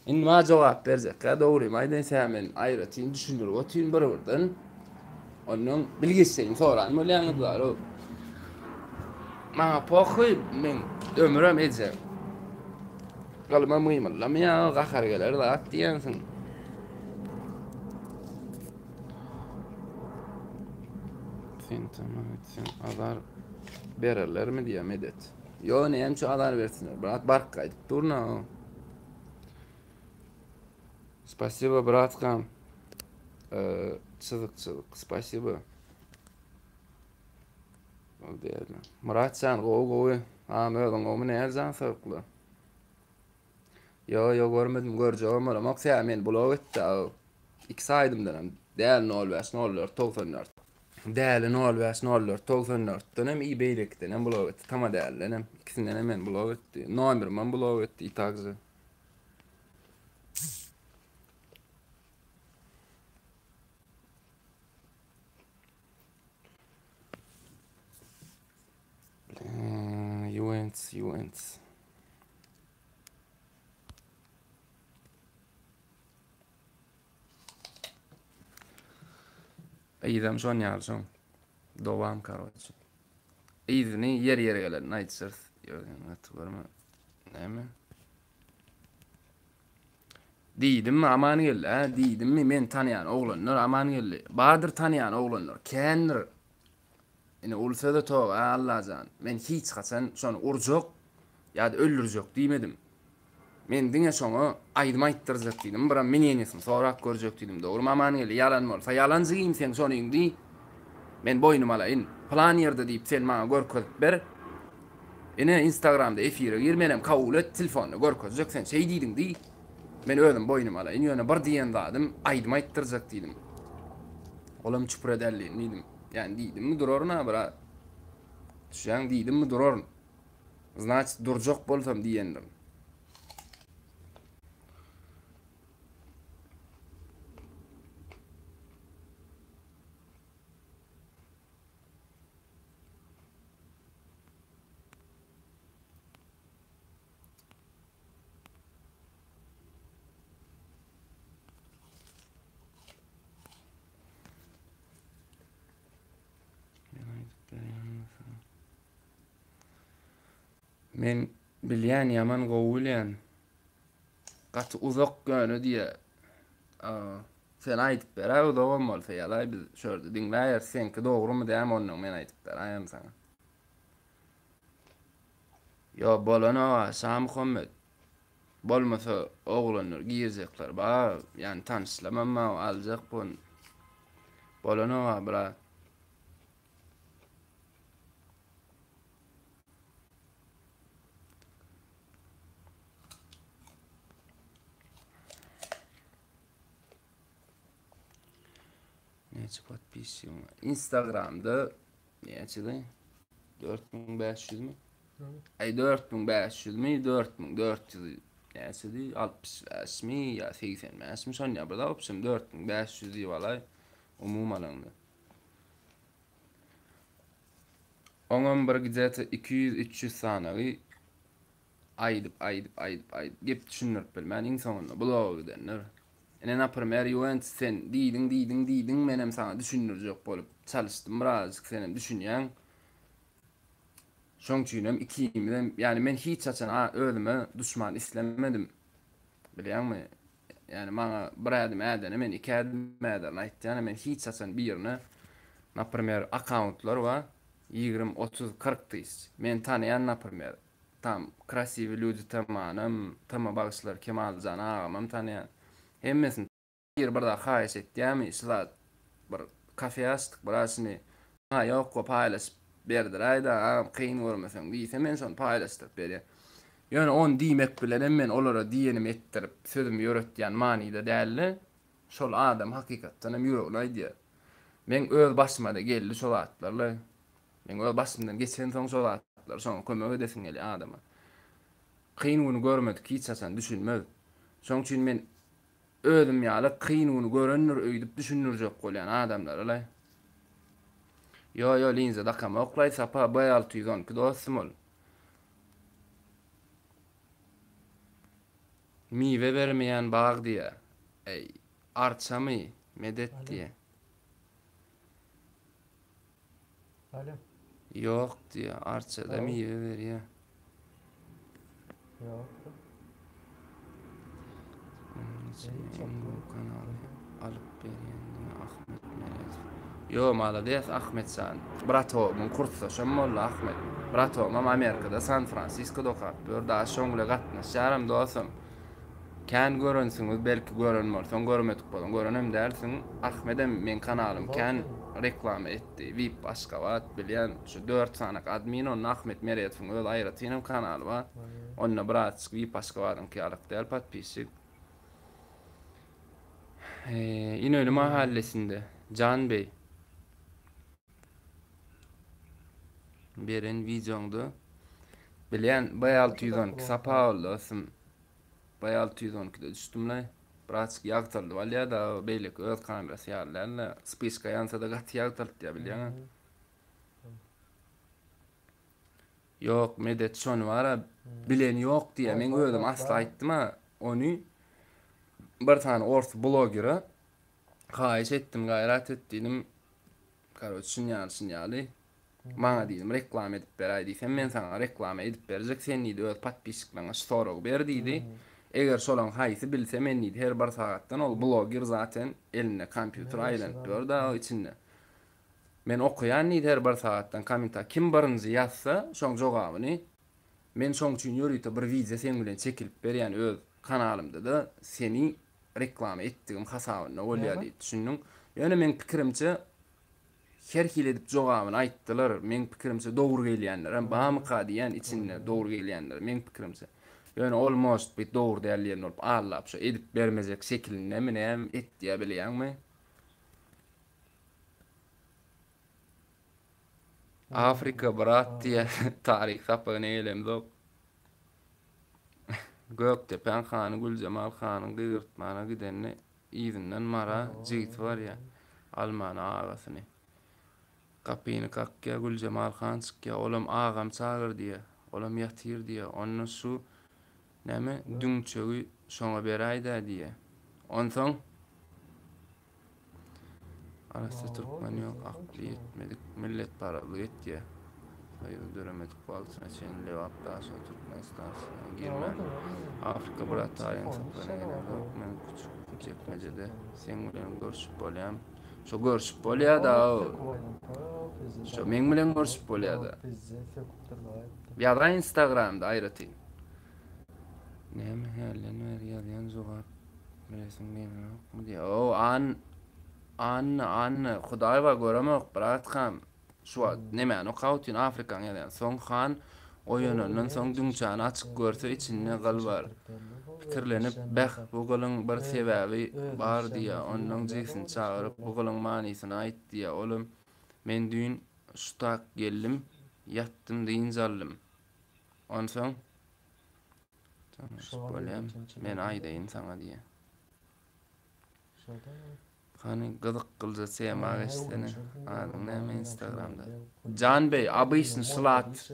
Indi maňa jogap berjekkä dogrymy aýdaýyn sen men aýratyn düşündirip otyryn bir birden. Ondan bilgeşleýin soran bolýaňyz bar o. Maňa pohuý men ömürem ejem. Galymam gymyldamaýar gahar geler zat diýensiň. Sen tamam etseň azar bererlermi diýýär Medet. Ýo näme üçin azar bersinler? Brat baryp gaýdyp durna. Spasibo bratkam. Çyzyk çyzyk. Spasibo. Ol diýerler. Muratjan gowy gowy. Agam özüň gowmy näl jan saglykly. Ýo ýo görmedim görjegem bolamok sebäbi meni blok etdi a ikisi aýdymdanam däli nol bäş nol dört 94. Däli nol bäş nol dört 94 denem i beýlekidenem blok etdi tama dälidenem ikisindenem meni blok etdi nomerimem blok etdi i takže. Juwentus, Juwentus. Yzam şon ýaly şoň. Dowam karoçe. Yzyny ýer ýer gelenini aýdyşarys. Ýöne gaty görme. Näme? Diýdimmi Amangeldi, hä? Diýdimmi men tanaýan oglanlar Amangeldi. Bardyr tanaýan oglanlar, kändir. Ine uly söze toba, hä Allajan. Men hiç haçan şony urjak ýa-da öldürjek diýmedim. Men diňe şoňa aýdym aýtdyrjak diýdim, biram mneniýesini sorap görjek diýdim. Dogrymy Amangeldi, ýalan bolsa ýalanjy giým seň şonyň diý. Men boýnuma alaýyn. Pylan ýerde diýip sen maňa görkezip ber. Ine instagramda efire gir menem kabul et telefonda görkezjek sen şeý diýdiň diý. Men özüm boýnuma alaýyn ýöne bir diýen zadym aýdym aýtdyrjak diýdim. Olam çüpür edällin diýdim. Ýani diýdimmi duraryn ha brat. Düşýäň diýdimmi duraryn. Znaçit durjak bolsam diýendim. Men bilýän ýaman gowy bilýän. Gaty uzak ýöne diýe. Sen aýdyp beräý uzagam bolsa ýalaý biz şu ýerde diňläýeris seňki dogrymy dämi onnoň men aýdyp beräýem saňa. Ýo bolanoga Şamuhammet. Bolmasa oglanlar girjekler bar ýani tanyşlamam bar aljak bun. Bolanoga brat. Näçe podpisçigim bar? Instagramda näçedi? 4500 mi? Ay 4500 mi? 4400 näçedi? 65 mi ýa 85 mi? Şonýa bir zat, opşum 4500 diýip alaý. Umuman alanda. Oňam bir gde-to 200-300 sanagy aýdyp, aýdyp, aýdyp, aýdyp, gep düşündirip bilmän iň soňunda bloga gidenler. Ine naprimer Juwentus sen diýdiň, diýdiň, diýdiň menem saňa düşündirjek bolup çalyşdym birazajyk senem düşünýäň. Şoň üçinem ikimizem ýani men hiç haçan özüme duşman islemedim. Bilýäňmi? Ýani maňa bir ädim ädene men iki ädim äderin aýtýan men hiç haçan birine naprimer akkauntlar bar 20 30 40 tysç men tanaýan naprimer tam krasiwi lýudi tmanam tma bagşylar Kemaljan agamam tanaýan hemmesini biri bir zat haýyş etýämi şu zat bir kafe açdyk biraz şuny maňa ýok we paýlaşyp berdiräýdä agam kyn görmeseň diýse men şony paýlaşdyryp berýän. Ýöne ony diýmek bilenem men olara diýenimi etdirip sözümi ýöretýän manyda dälde şol adam hakykatdan hem ýüregini aýdýar. Meň öz başymada geldi şo zatlarla. Meň öz başymdan geçensoň şo zatlar şoňa kömek edesiň gelýär adama. Kyn güni görmedik hiç haçan düşünmez. Şoň üçin men Özüm ýaly kyn güni görendir öýdüp düşündirjek bolýan adamlara-laý. Ýo ýo linza dakamok-laý Sapa B 612 dostum ol. Miwe bermeýän bag diýýä. Eý, arçamy? Medet diýýä. Alo. Ýok diýýär, arçada miwe berýär. Ýok. Iň gowy kanaly alyp berýän diňe Ahmet Meredow. Ýo malades Ahmetjan. Bratogymyň kursdaşam boldy Ahmet. Bratogymam Amerikada San Fransiskoda okap ýör. Daş şoň bile gatnaşýaram dosum. Kän görensiňiz belki gören bolsaň görmedik bolsaň görenem dälsiň Ahmedem meň kanalym kän reklama etdi vip Aşgabat bilýän şu 4 sanak admin onda Ahmet Meredowyň öz aýratynam kanaly bar onda birazjyk vip Aşgabadyňky ýalak däl podpisçik Inönü mahallesinde Jan Bey Beren wideoňda bilýän B 612 sapa boldy dostum. B 612-de düşdümle. Birazjyk ýagtyldyp alýar-da, beýleki öz kamerasy ýaly däl-de. Spyşka ýansa-da gaty ýagtyltýar bilýäňä. Ýok, Medet şony bar-a bilen ýok diýýär. Men özüm asla aýtdym-a ony bir sany ors blogere haýyş etdim, gaýrat et diýdim. Karoç şun ýaly şun ýaly. Maňa diýdim reklama edip beräý diýsem men saňa reklama edip berjek sen diýdi öz podpisçikleriňe şu soragy ber diýdi. Eger şolaň haýsy bilse men diýdi her bir sagatdan ol bloger zaten elinde kompýuter aýlanyp ýör da o içinde. Men okaýan diýdi her bir sagatdan kommenta kim birinji ýazsa şoň jogabyny men şoň üçin ýörite bir wideo seň bilen çekilip berýän öz kanalymda-da seni reklama etdigim hasabynda bolýar diýip düşündiň. Ýöne meň pikirimçe her hili edip jogabyny aýtdylar. Meň pikirimçe dogry gelýänlerem bamyka diýýän içinde dogry gelýänler meň pikirimçe. Ýöne ol может быть dogry däl diýen bolup allap şo edip bermejek şekilindemi näme etýä bilýäňmi? Afrika brat diýýä taryh sapagyna gelemzok. Gökdepäň hany Güljemal hanyň gygyrtmana gidenini yzyndan Mara jigisi barýa almana agasyny. Gapyny kakýa Güljemal han çykýa olam agam çagyr diýýä olam ýatyr diýýä onda şu näme düňçegi şoňa beräýdä diýýä onsoň Arassa türkmen ýok akly ýetmedik milletparazlyk etýä. Soýuz döremedik wagtyna çenli Lebap Daşoguz Türkmenistan girmän Afrika brat taýyn saplana gelen ýok men küçük çekmejede seň bilen görüşip bolýam. Şo görüşip bolýa da Şo meň bilen görüşip bolýa da. Ýazaý Instagramda aýratyn. Näme hälden bäri ýazýan jogap Bilesiň gelenokmy diýýär. O an Anna Anna Hudaý bar göremok bratkam. Şu wagt nemäni okap otyryn Afrikaň ýazýan. Soň han oýanandan soň düňçäni açyk görse içinde gyl bar. Pikirlenip beh bu gylyň bir sebäbi bar diýýär. Onnoň jigisini çagyryp bu gylyň manysyny aýt diýýär. Olam men düýn şutak geldim ýatdym dynç aldym. Onsoň Tanyşyp bolýam. Men aýdaýyn saňa diýýär. Hany gyzyklyja tema geçsene. Adyň näme instagramda? Janbey obyçny şulat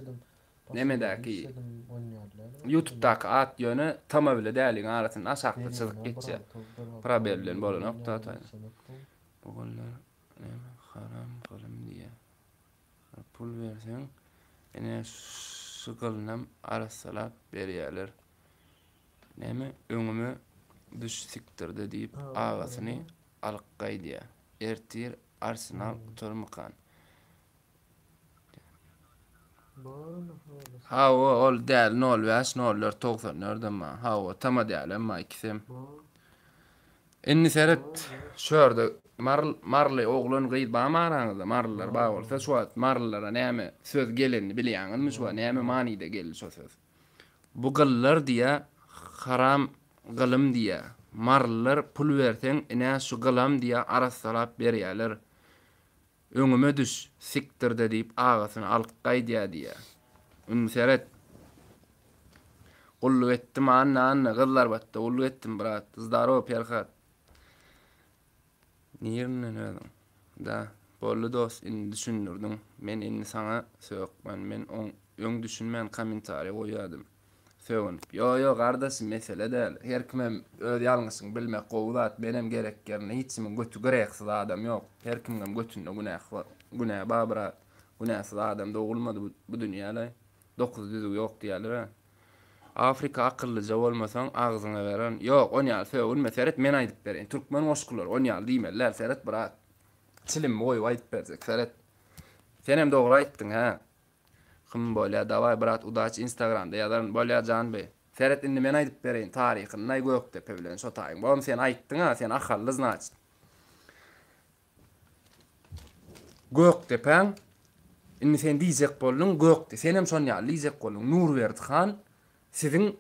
nemedäki ýutubdaky at ýöne tama bile däliň arasynda aşakda çyzyk geçýär. Probel bilen bolanok da taýda. Bu gullar näme haram gylym diýýär. Pul berseň ine şu gylynam arassalap berýärler. Näme öňüme düş sikdirde diýip agasyny alyp gaýdýa. Ertir Arsenal utarmykan? Hawa ol däl nol bäş nol dört 94 dördem bar. Hawa tama dälem bar ikisem. Indi seret şu ýerde Marl Marly oglan gyz barmy araňyzda Marlylar bar bolsa şu wagt Marlylara näme söz gelenini bilýäňizmi şu wagt näme manyda geldi şo söz. Bu gyllar diýä haram gylym diýä marylylar pul berseň ine şu gylam diýä arassalap berýäler öňüme düş sikdirde diýip agasyny alyp gaýdýa diýä indi seret gulluk etdim anna anna gyzlarbatda gulluk etdim brat zdarow perhat Nirinden özüň? Da, boldy dost indi düşündirdiň. Men indi saňa sökmen. Men oň öň düşünmän kommentariý goýýadym. Sögünip. Ýo ýo gardaşym mesele däl. Her kimem öz ýalňyşyny bilmek gowy zat. Menem gerek ýerinde hiç kimiň göti greksiz adam ýok. Her kimiňem götünde günäh günä bar brat. Günäsiz adam dogulmady bu dünýäle. Dokuzy düzügi ýok diýýäler-ä. Afrika akyllyja bolmasaň agzyňa beren. Ýok, on ýaly sögünme, seret men aýdyp bereýin. Türkmen goşgulary on ýaly diýmeli däl, seret brat. Çilimimi goýup aýdyp berjek, seret. Senem dogry aýtdyň, hä. Hym bolýa, dawaý brat udaç instagramda ýazaryn. Bolýa Janbeý. Seret indi men aýdyp bereýin taryhyny Gökdepe bilen şo taýyň. Bom sen aýtdyň-a, sen ahally znaçit. Gökdepäň, indi sen diýjek bolduň, Gökde, senem şon ýaly diýjek bolduň, Nurberdi han siziň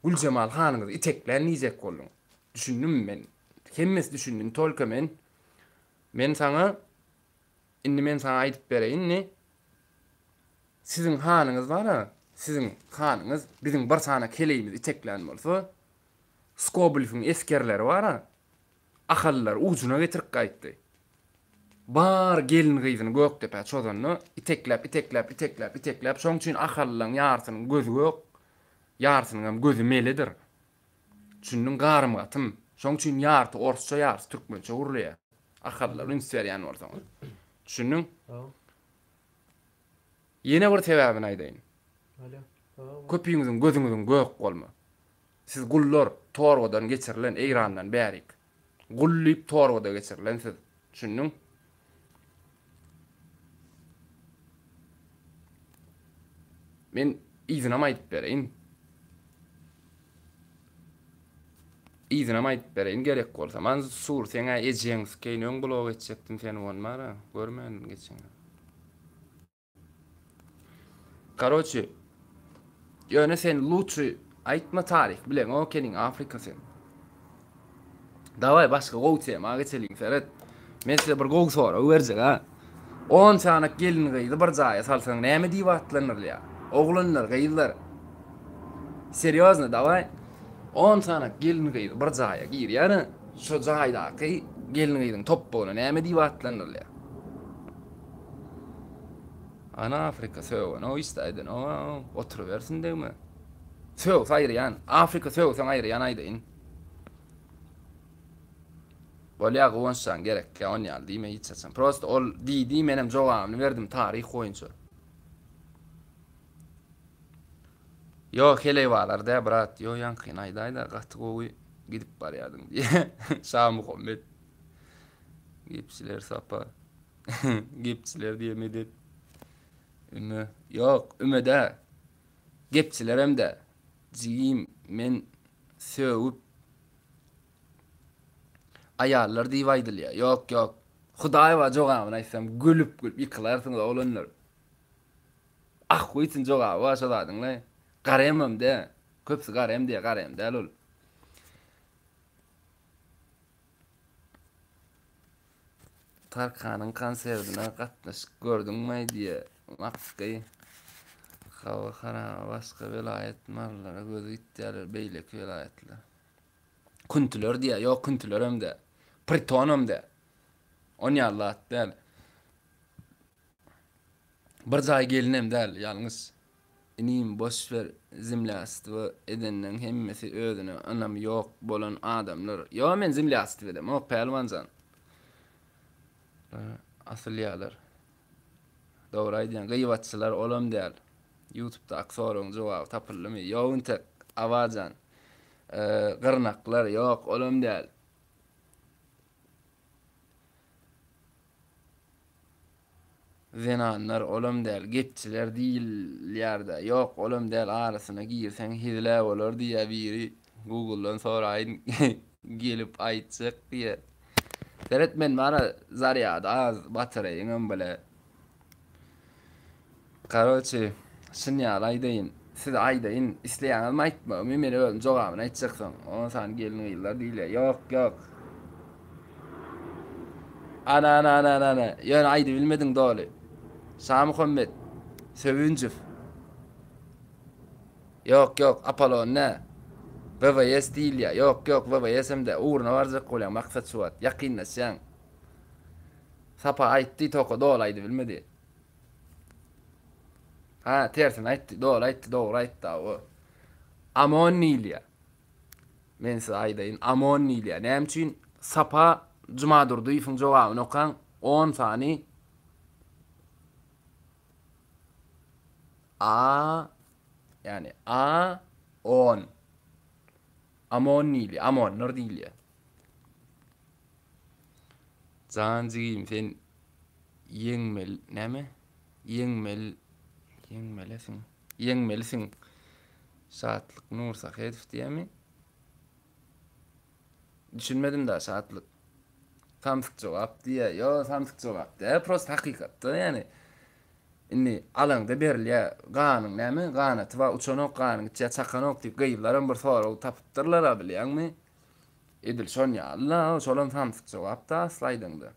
Güljemal hanyňyzy iteklän diýjek bolduň. Düşündim men. Hemmesi düşündi, ne tolko men. Men saňa, indi men saňa aýdyp bereýin indi. Siziň hanyňyz bar-a, siziň hanyňyz biziň bir sany keleýimizi iteklän bolsa, Skobelewiň esgerleri bar-a, Ahallylary ujuna getirip gaýtdy. Bar gelin-gyzyny Gökdepä çozanda, itekläp, itekläp, itekläp, itekläp, şoň üçin ahallylaryň ýarsynyň gözi gök, ýarsynyňam gözi meledir. Düşündiň, garym-gatym. Şoň üçin ýarty orsça, ýarysy türkmençe gürleýär. Ahallylara üns berýän bolsaňyz. Düşündiň? Ýene bir sebäbini aýdaýyn. Köpüňiziň gözüňiziň gök bolma. Siz gullar, torbadan geçirilen Eýrandan bärik. Gul diýip torbada geçirilen siz. Düşündiň? Men yzynam aýdyp bereýin. Yzynam aýdyp bereýin gerek bolsa. Mansur seň-ä ejeň skeýin öň blok etjekdim seni onmara. Görmändim geçen. Karoçi ýöne sen luçi aýtma taryh bileňok ekeniň Afrika sen. Daway başga gowy tema geçeliň seret. Men size bir gowy sorag berjek ha. 10 sany gelin gyzy bir jaýa salsaň näme diýip atlandyrylýar? Oglanlar, gyzlar. Serýozno daway. 10 sany gelin gyzy bir jaýa girýär. Şo jaýdaky gelin gyzyň topbagyna näme diýip atlandyrylýar? Ana Afrika sögenow hiç aýdanow oturybersin degme. Sögse aýyrýan. Afrika sögseň aýyrýan aýdaýyn. Bolýa Guwançjan gerekýa on ýaly diýme hiç haçan. Prosta ol diýdi menem jogabyny berdim taryh boýunça. Ýo heleý bazar dä brat ýo ýaňkyny aýdaýda gaty gowy gidip barýadyň diýe. Şamuhammet. Gepçiler sapa. Gepçiler diýe medet. Üme. Ýok, üme dä. Gepçilerem dä. Jigim, men sögüp aýallar diýip aýdylýar. Ýok, ýok. Hudaý bar jogabyny aýtsam gülüp-gülüp ýykylarsyňyz oglanlar. Ahwytyn jogaby bar şo zadyň-laý. Garemem dä. Köpüsi garem diýýär, garem däl ol. Tarkanyň konserdine gatnaşyp gördüňmi diýe Makgy. Hawa haraba başga welaýat malylara gözi gitýärler beýleki welaýatlar. Küntüler diýä, ýok küntülerem dä. Pritonam dä. On ýaly zat däl. Bir jaý gelinem däl, ýalňyş. Inim boş ber zemlýastvo edenleň hemmesi özüne ynamy ýok bolan adamlar. Ýo men zemlýastvo edemok Pälwanjan. Asylýalar. Dogry aýdýaň gyýbatçylar olam däl. Ýutubdaky soragyň jogaby tapyldymy? Ýok intek Abajan. Gyrnaklar ýok olam däl. Zenanlar olam däl, gepçiler diýilýärda. Ýok, olam däl, arasyna girseň hezil-ä bolar diýýä biri. Google-dan soraýyn, gelip aýtjak diýýä. Seret men bara zarýady az, batareýiňem bile. Karoçi, şun ýaly aýdaýyn. Size aýdaýyn, isleýäňizmi aýtmagymy, men özüm jogabyny aýtjak soň. On sany gelin-gyzlar diýilýär. Ýok, ýok. Ana, ana, ana, ana, ana. Ýöne aýdybilmediň doly. Şamuhammet Söwünjow. Ýok, ýok, Apollon nä? WWS diýilýär. Ýok, ýok, WWS hem dä. Ugruna barjak bolýaň, maksat şu wagt. Ýakynlaşýaň. Sapa aýtdy, toka doly aýdybilmedi. Ha, tersini aýtdy, doly aýtdy, dogry aýtdy o. Amon diýilýär. Men size aýdaýyn, Amon diýilýär. Näme üçin? Sapa Jumadurdyýewiň jogabyny okaň, 10 sany A ýagny A 10 Amon diýilýär, Amonlar diýilýär. Jan jigim sen ýeňmeli näme? Ýeňmeli ýeňmelesiň. Ýeňmelisiň. Şatlyk Nursahedow diýýämi? Düşünmedim da Şatlyk. Samsyk jogap diýýär. Ýo, samsyk jogap däl, prosta hakykatda ýani. Indi alaňda berilýär ganyň näme? Ganaty bar, uçanok, ganyň içýär, çakanok diýip gyzlaram bir sorag tapypdyrlar-a bilýäňmi? Edil şon ýaly-la, şolam samsyk jogap-da asly aýdaňda.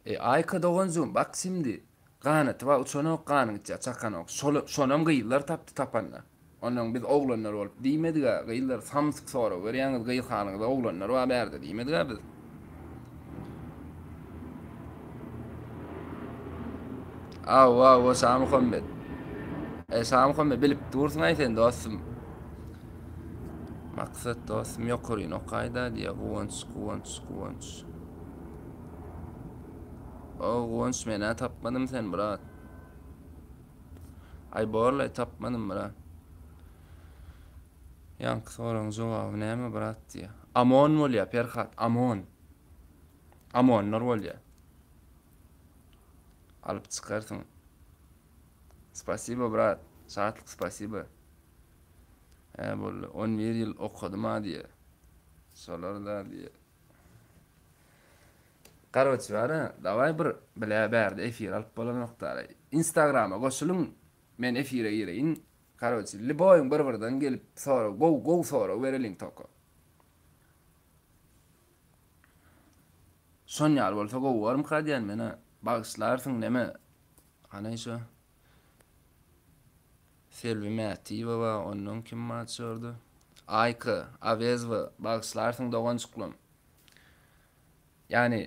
E, Aýka doganjygym, bak şindi, ganaty bar, uçanok, ganyň içýär, çakanok. Şol, şonam gyzlar tapdy tapanda. Onnoň biz oglanlar bolup diýmedik-ä, gyzlar samsyk sorag berýäňiz, gyz halyňyza oglanlar bar bärde diýmedik-ä biz. Awa, awa, Şamuhammet. E, Şamuhammet, bilip dursuň-aý sen, dostum. Maksat, dostum, ýokaryny okaý-da, diýýär. Guwanç, Guwanç, Guwanç. O, Guwanç, men-ä tapmadym seni, brat. Aý, borlaý, tapmadym, brat. Ýaňky soragyň jogaby näme, brat, diýýär. Amon bolýar, Perhat, Amon. Amonlar bolýar. Alyp çykarsyň. Spasibo brat. Şatlyk spasibo. Hä boldy. 11 ýyl okadym a diýe. Şolar da diýe. Karoçi bara, daway bir bile bärde efir alyp bolanok da. Instagrama goşulyň. Men efire gireýin. Karoçi, liboýyň bir-birden gelip sorag, gowy gowy sorag bereliň toko. Şon ýaly bolsa gowy bormyka diýen menä. Bagyşlarsyň neme. Hany şo. Selbi Mätiýewa bar, ondan kim bar şorda? Aýka Awezowa bagyşlarsyň doganjyklam. Ýani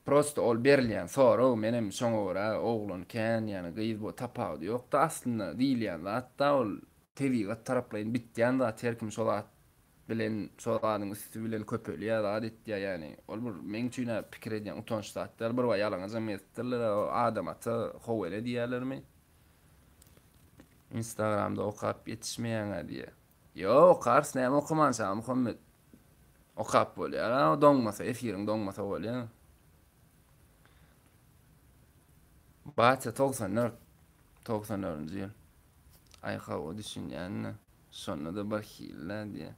prosta ol berilýän sorag menem şoňa görä oglan kän ýani gyz bu tapawudy ýokda aslynda diýilýän zatda ol tebigat taraplaýyn bitýän zat her kim şo zat bilen şo zadyň üsti bilen köpelýär zat etýär ýani ol bir meň üçin-ä pikir edýän utanç zat däl bir wagt ýalaňajam gezipdirler-ä o Adam ata How ene diýýärlermi Instagramda okap ýetişmeýäň-ä diýýär Ýok okarys näme okaman Şamuhammet okap bolýar-a doňmasa efiriň doňmasa bolýar Batya 94 94-nji ýyl Aý hawa düşünýän-de. Şonda-da bir hili-dä diýýär.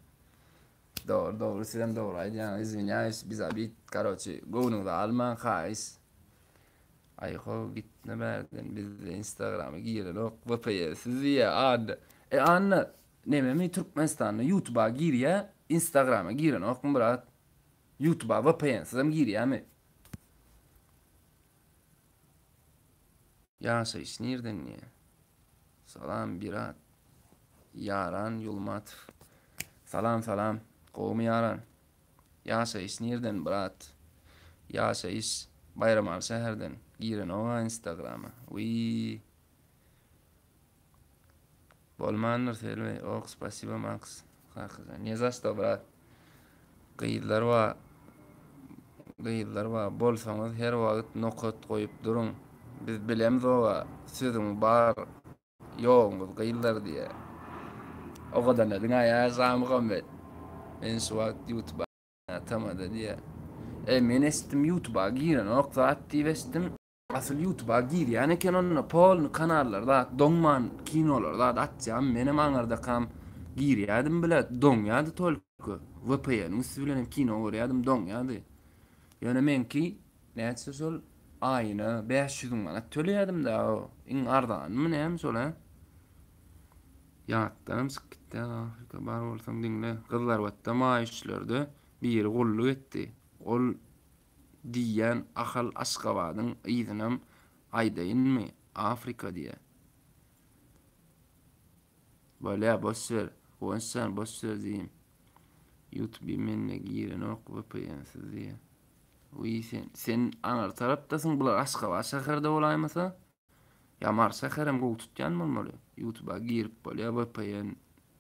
Dogry, dogry, sizem dogry aýdýaňyz, izwinýaýs, biz obid, karoçi, göwnüňize almaň, haýyş. Aýho, gitme bärden, bizde instagrama girenok, VPN-siz diýýär Anna. E, Anna, nememi Türkmenistanda ýutuba girýär, instagrama girenokmy, brat? Ýutuba VPN-sizem girýärmi? Ýaşaýyş nirden diýýär. Salam birat. Ýaran Ýulmatow. Salam salam. Gowumy Ýaran? Ýaşaýyş nirden brat? Ýaşaýyş Baýramaly şäherden girenok-a instagrama. Wiý. Bolmandyr Selbi. Ok spasibo Max. Kakajan. Ne za što brat. Gyzlar bar. Gyzlar bar. Bolsaňyz her wagt nokat goýup duruň. Biz bilemzoga sözüň bar ýoguňyz gyzlar diýe. Owadan ediň-ä ýa Şamuhammet. Men şu wagt ýutuba tamada diýe. E men eşitdim ýutuba girenok zat diýip eşitdim. Asyl ýutuba girýän eken onda polny kanallar zat doňman kinolar zat atýan menem aňyrdakam girýädim bile doňýady tolko vpn-iň üsti bilenem kino görýädim doňýady ýöne meňki näçe şol aýyna 500 müň manat töleýädim da iň arzanymy näme şol hä ýatdanam çykyp gitdi Afrika bar bolsaň diňle Gyzlarbatda maý üçlerde biri gulluk etdi ol Diýýän Ahal Aşgabadyň yzynam aýdaýynmy Afrika diýä. Bolýa boş ber Guwanç jan boş ber diýim. Youtube mende girenok VPN-siz diýä. Wiý sen sen aňyr tarapdasyň bular Aşgabat şäherde bolaýmasa. Ýa Mary şäherem gowy tutýan bolmaly. Youtube-a girip bolýa VPN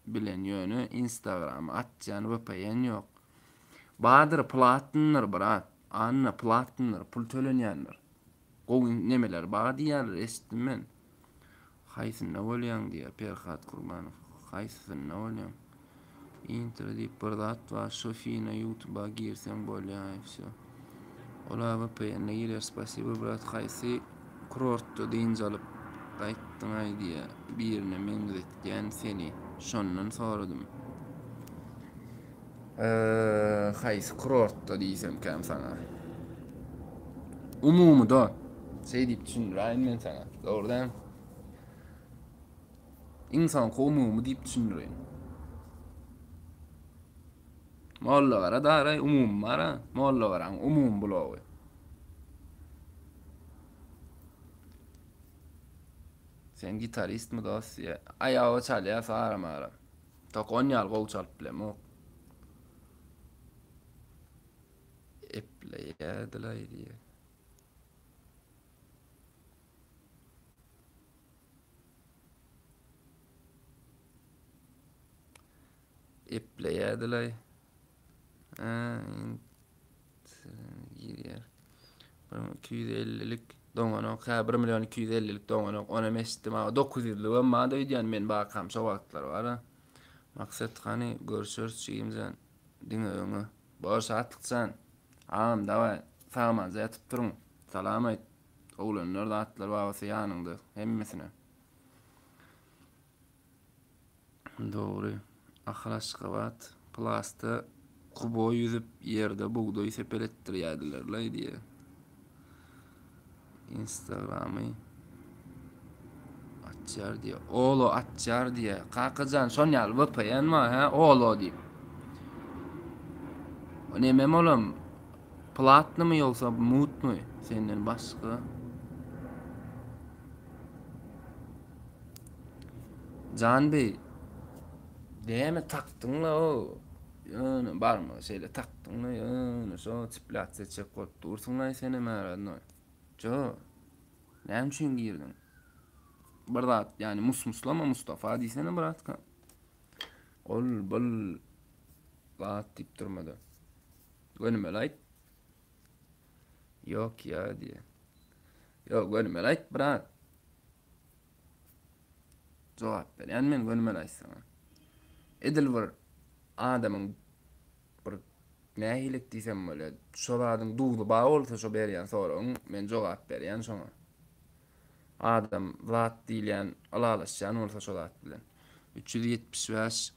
bilen ýöne Instagrama atýan VPN ýok. Badyr platnydyr brat. Anna platnydyr pul tölenýändir. Gowy nemeler bar diýýärler eşitdim men. Haýsynda bolýaň diýýär Perhat Kurbanow. Haýsysynda bolýaň? Intro diýip bir zat bar şo fina ýutuba girseň bolýa i wsё. Ola vpn-de girýär spasibo brat haýsy kurortda dynç alyp gaýtdyňaý diýýä birine meňzetýän seni şondan soradym. Haýsy kurortda diýsemkäm saňa. Umumyda şeý diýip düşündiräýin men saňa. Dogry dämi? Iň soňky umumy diýip düşündireýin. Mollagara daraý umumy bar-a. Mollagaraň umumy blogy. Sen gitaristmi dost diýýä. Aýaga çalýas aram-aram. Tok on ýaly gowy çalyp bilemok. Epleýädilaý diýýä. Epleýädilaý. Hä, girýär. 1250-lik doňanok. Hä, 1 million 250-lik doňanok. Onam eşitdim. Ha, 900-lügem bar öýdýän men bakam şo wagtlar bar. Maksat hany görüşeris jigimjan. Diňe öňe. Bor Şatlykjan. Agam daway sagmanja ýatyp duruň. Salam aýt. Oglanlar zatlar babasy ýanyňda hemmesine. Dogry. Ahal Aşgabat plasta kubo ýüzüp ýerde bugdaý sepeletdirýädilerlaý diýýä. Instagramy açýar diýýä. Olo açýar diýýä. Kakajan şon ýaly VPN bar hä Olo diýip. O nemem olam Platnymy ýogsa mutmy senden başga? Janbeý däme takdyňla o ýöne barmagy şeýle takdyňla ýöne şo çiplýatsiýa etjek bolup dursuňlaý senem a rodnoý. Jo näme üçin girdiň? Bir zat ýani mus-muslama Mustafa diýsene bratka. Ol bul zat diýip durmada. Gönümel aýt. Ýok ýa diýe. Ýok gönümel aýt brat. Jogap berýän men gönümel aýtsaň. Edil bir adamyň bir nähilik diýsem bolýar. Şo zadyň duzy bar bolsa şo berýän soragyň men jogap berýän şoňa. Adam zat diýilýän ylalaşýan bolsa şo zat bilen. 375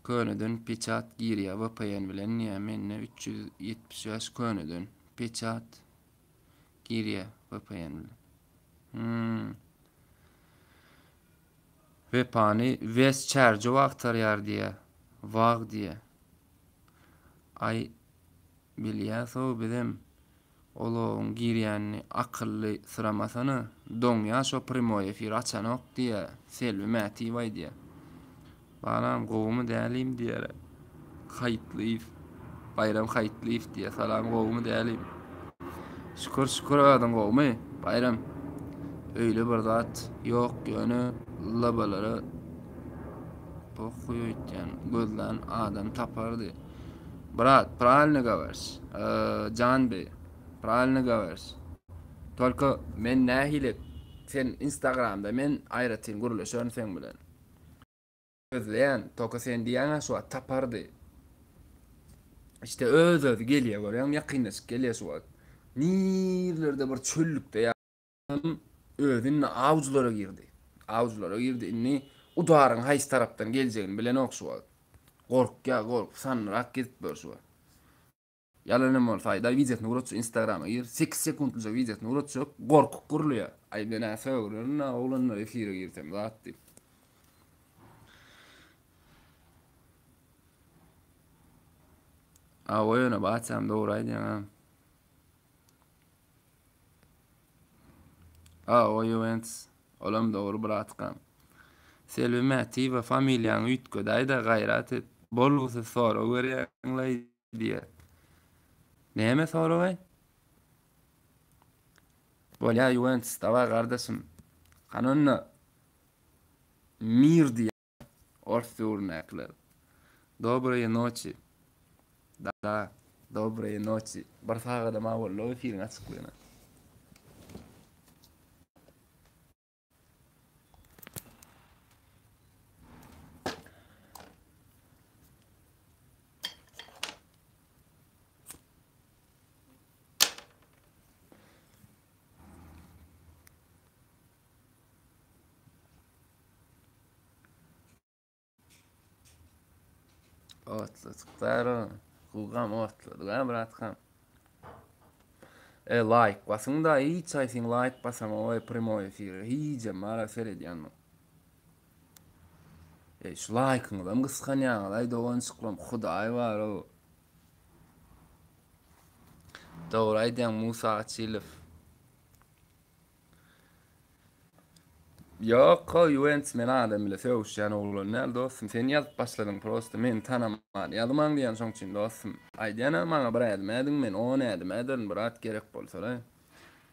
köneden peçat girýär VPN bilen diýýär. Mende 375 köneden peçat girýär VPN bilen. Hmm. Wepany Wes Çärjew agtarýar diýýär. Wag diýýär. Aý bilýäs-ow bizem. Olowyň girýänini akylly syramasana, doňýa şo primoý efir açanok diýýä, Selbi Mätiýew aýdýa. Balam gowumy dälim diýýär. Haýytlyýew. Baýram Haýytlyýew diýýä. Salam gowumy dälim. Şükür şükür özüň gowumy Baýram. Öýle bir zat ýok ýöne labalara pohuý öýtýän gözlän adam tapardy. Brat pravilno gowariş Jan beý pravilno gowariş. Tolko men nähili sen instagramda men aýratyn gürleşerin seň bilen. Gözleýän toka sen diýýäňä şu wagt tapardy. Işte öz özi gelýär görýäňmi ýakynlaşyp gelýär şu wagt. Nirlerde bir çöllükde ýa özi indi awjylara girdi. Awjylara girdi indi udaryň haýsy tarapdan geljegini bilenok şu wagt. Gorkýar gorkup sandyrak gezip ýör şu wagt. Ýalanam bolsa aýdaý wideosyny ugratjak instagrama gir 8 sekuntlyja wideosyny ugratjak gorkup gurulýa aý menä sögürerin a oglanlar efire girsem zat diýip. Awa ýöne baçam dogry aýdýaň a. Awa Juventus olam dogry bratkam. Selbi Mätiýewa familiýaňy üýtgedäýdä gaýrat et. Bolgusyz sorag berýäňlaý diýýär. Näme soragaý? Bolýa Juventus dawaý gardaşym. Hany onda mir diýýär ors döwründäkiler. Dobroýe noçi. Da, dobroýe noçi. Bir sagadam-a boldy o efiriň açyklygyna. Otly çykdar Gugam otladyk ha bratkam. E laýk basyň da hiç haýsyň laýk basamaoý primoý efire hijem bara seredýän. E şu laýkyňyzam gysganýaňyz aý doganjyklarym hudaý bar o. Dogry aýdýaň Musa Açylow. Ýok, o Juventus men adam bile sögüşýän oglan däl dostum. Sen ýazyp başladyň prosta meni tanaman ýazmaň diýýän şoň üçin dostum. Aýdýan-a maňa bir ädim ädiň men on ädim äderin brat gerek bolsa-da.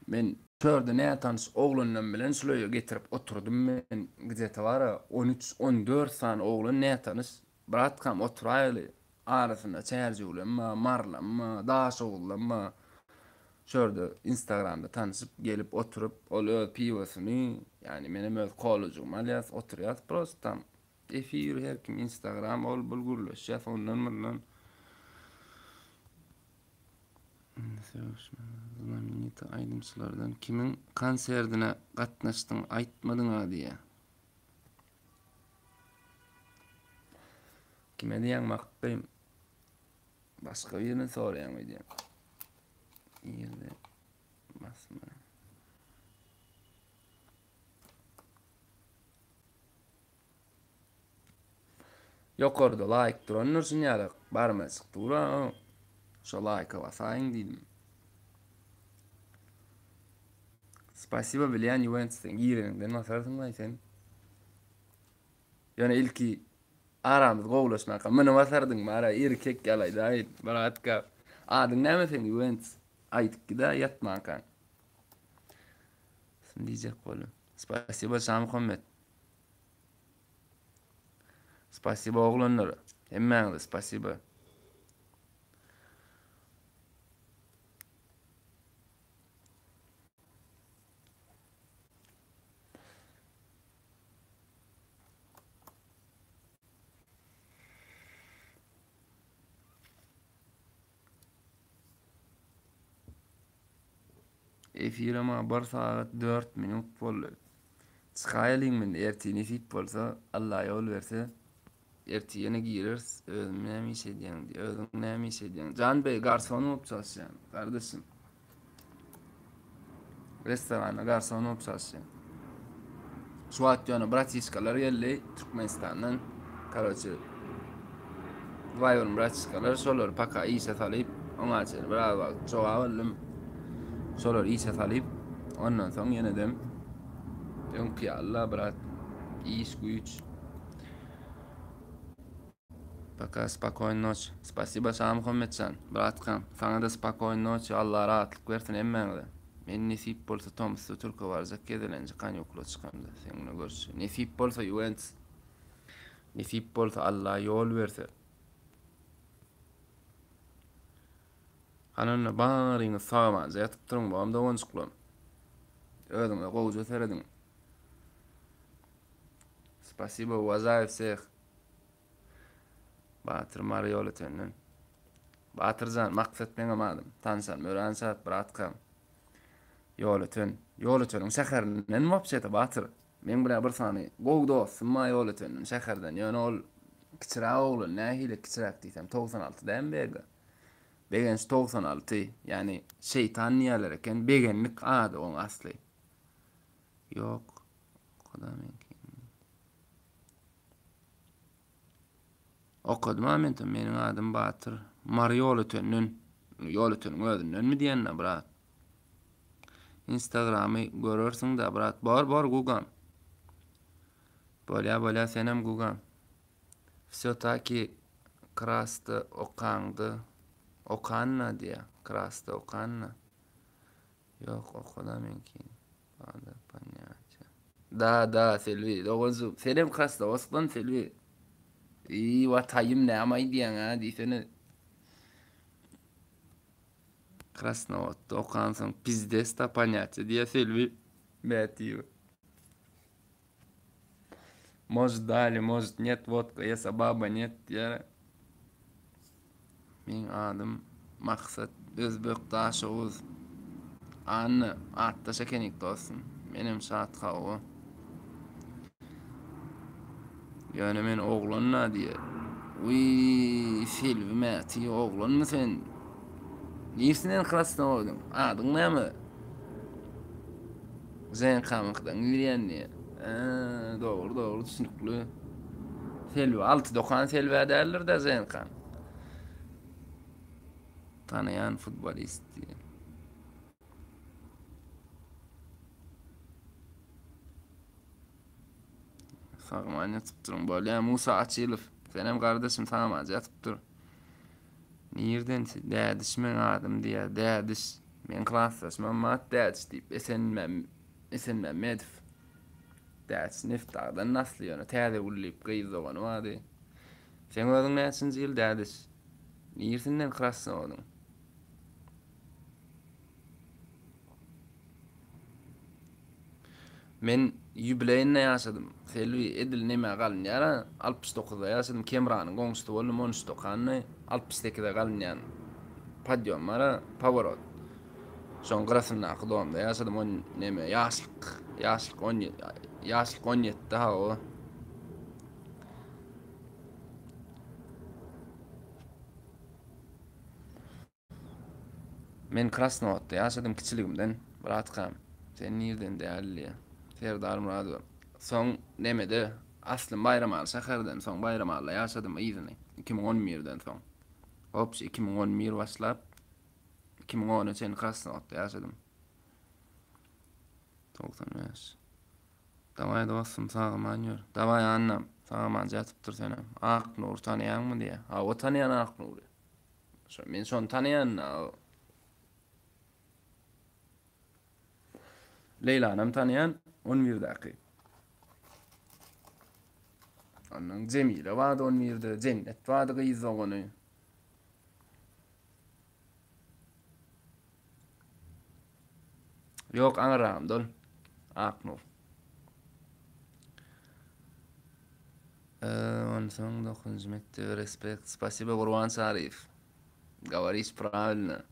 Men şu ýerde nätanyş oglandan bilen şul öýe getirip oturdym men gde-to bar-a on üç, on dört sany oglan nätanyş bratkam oturaýaly arasynda çärjewlem bar, marylam bar, daşoguzlam bar. Şu ýerde instagramda tanyşyp gelip oturyp ol öz piwosyny ýagny menem öz kolajygymy alýas oturýas prosto tam efir her kim instagram ol bul gürleşýäs ondan mundan. Indi sögüşme. Znameniti aýdymçylardan kimiň konserdine gatnaşdyň aýtmadyň-a diýýä. Kime diýýäň Makgym? Başga birini soraýaň öýdýän. Ýerde basma. Ýokarda laýk durandyr şunýalak barmajyk dur-a. Şo laýka basaýyň diýdim. Spasibo bilýän Juventus sen gireniňden basarsyň-laý sen. Ýöne ilki aramyz gowulaşmanka muny basardyň bara erkek ýalaýdaý bratka. Adyň näme seň Juventus? Aýdyp gidäý ýatmankaň. Şuny diýjek boldum. Spasibo Şamuhammet. Spasibo oglanlar. Hemmäňize spasibo. Efirem bir sagat 4 minut boldy. Çykaýalyň indi ertir nesip bolsa, Allah ýol berse, ertir ýene gireris. Özüm näme iş edýäň diý. Özüň näme iş edýäň? Jan beý garson bolup çalışýan, gardaşym. Restoranda garson bolup çalışýan. Şu wagt ýöne bratişkalar geldi Türkmenistandan. Karoçe Dwaýon bratişkalar şolary paka işe salyp, oňa çenli biraz wagt jogap aldym. Şolary işe salyp, ondan soň ýenedem öňki ýaly brat iş güýç. Пока spokojny noç. Spasiba Şamuhammetjan, bratkam. Saňa-da spokojny noçi, Allah rahatlyk bersin hemmäňize. Men nesip bolsa tomusda türke barjak gezelenje kanikula çykamda seň bilen görüşje. Nesip bolsa Juwentus. Nesip bolsa Allah ýol berse. Hany onda baryňyz sagamanja ýatyp duruň bogam doganjyklarym. Özüňize gowuja serediň. Spasibo uwazhaýu wseh. Batyr Mary Ýolötenden. Batyrjan, Maksat meňem adym. Tanşanym örän şat, bratkam. Ýolöten. Ýolöteniň şäherinden wapşeta Batyr. Meň birä bir sany gowy dostum bar Ýolötenden şäherden. Ýöne ol kiçiräk oglan, nähili kiçiräk diýsem, 96 dämi Bega? Begenç 96, ýagny şeýtan diýýärler eken, Begenlik ady oň asly. Ýok, okada meňki. Okadym-a men tam, meniň adym Batyr. Mary Ýolötenden. Ýolöteniň özündenmi diýende, brat. Instagramy görersiň-dä, brat. Bor, bor, Gugam. Bolýa, bolýa, senem Gugam. Vsё taki krasda okaňda, okanna diýýä. Krasda okanna. Ýok, okada meňkini. Bada ponýatiýa. Da, da, Selbi, doganjygym, senem Krasnowodskdan Selbi. Iý, wataýym näme aýdýaň-a diýsene. Krasnowodda okansoň pizdes da ponýatiýa diýýä Selbi Mätiýewa. Может dali, может нет, водка esa baba нет diýýär. Meň adym Maksat Özbek Daşoguz. Anna, atdaş ekenik dostum. Menem şat hawa. Ýöne men oglan-da diýýär. Wiý, Selbi Mäti, oglanmy sen? Nirsinden Krasnowodyň? Adyň näme? Ženkamyňkydan girýän diýýär. Hä, dogry, dogry, düşnükli. Selbi, alty dokan Selbä däldir-dä Ženkaň. Tanaýan futbolist diýýär. Sagman ýatyp duruň. Bolýa Musa Açylow. Senem gardaşym sagman ýatyp dur. Nirden dädiş meň adym diýýär. Dädiş. Meň klasdaşym Mat dädiş diýip Esenmäm Esenmämmedow. Dädiş Neftdagdan asly ýöne Täzegül diýip gyz dogany bardy. Seň özüň näçinji ýyl dädiş? Nirsinden Krasnowodyň? Men ýubileýinde ýaşadym. Selbi edil nemä galynýar-a, 69-da ýaşadym, Kemranyň goňşusy boldum, on üçde okandy, 68-e galynýan podýom bar-a, poworot. Şoň gyrasyndaky domda ýaşadym, on neme, ýaşlyk, ýaşlyk on, ýaşlyk on ýetdi, hawa. Men Krasnowodda ýaşadym kiçiligimden, bratkam. Sen nirden däl diýýä. Serdar Myradow. Soň nemede, aslym Baýramaly şäherden, soň Baýramalyda ýaşadym yzyny, 2011-den soň. Obşi 2011 başlap, 2010-a çenli Krasnowodda ýaşadym. 95. Dawaý dostum sag-aman ýör. Dawaý Annam, sag-aman ýatyp dur senem. Aknury tanaýaňmy diýýä. Hawa tanaýan Aknury. Şo, men şony tanaýan. Leýlanam tanaýan, 11-däki. Ondan Jemile bardy 11-de, Jennet bardy gyz dogany. Ýok, aňyragymda ol. Aknur. Onsoň dokuzynjy mekdebe respekt. Spasibo Gurban Çaryýew. Говоришь правильно.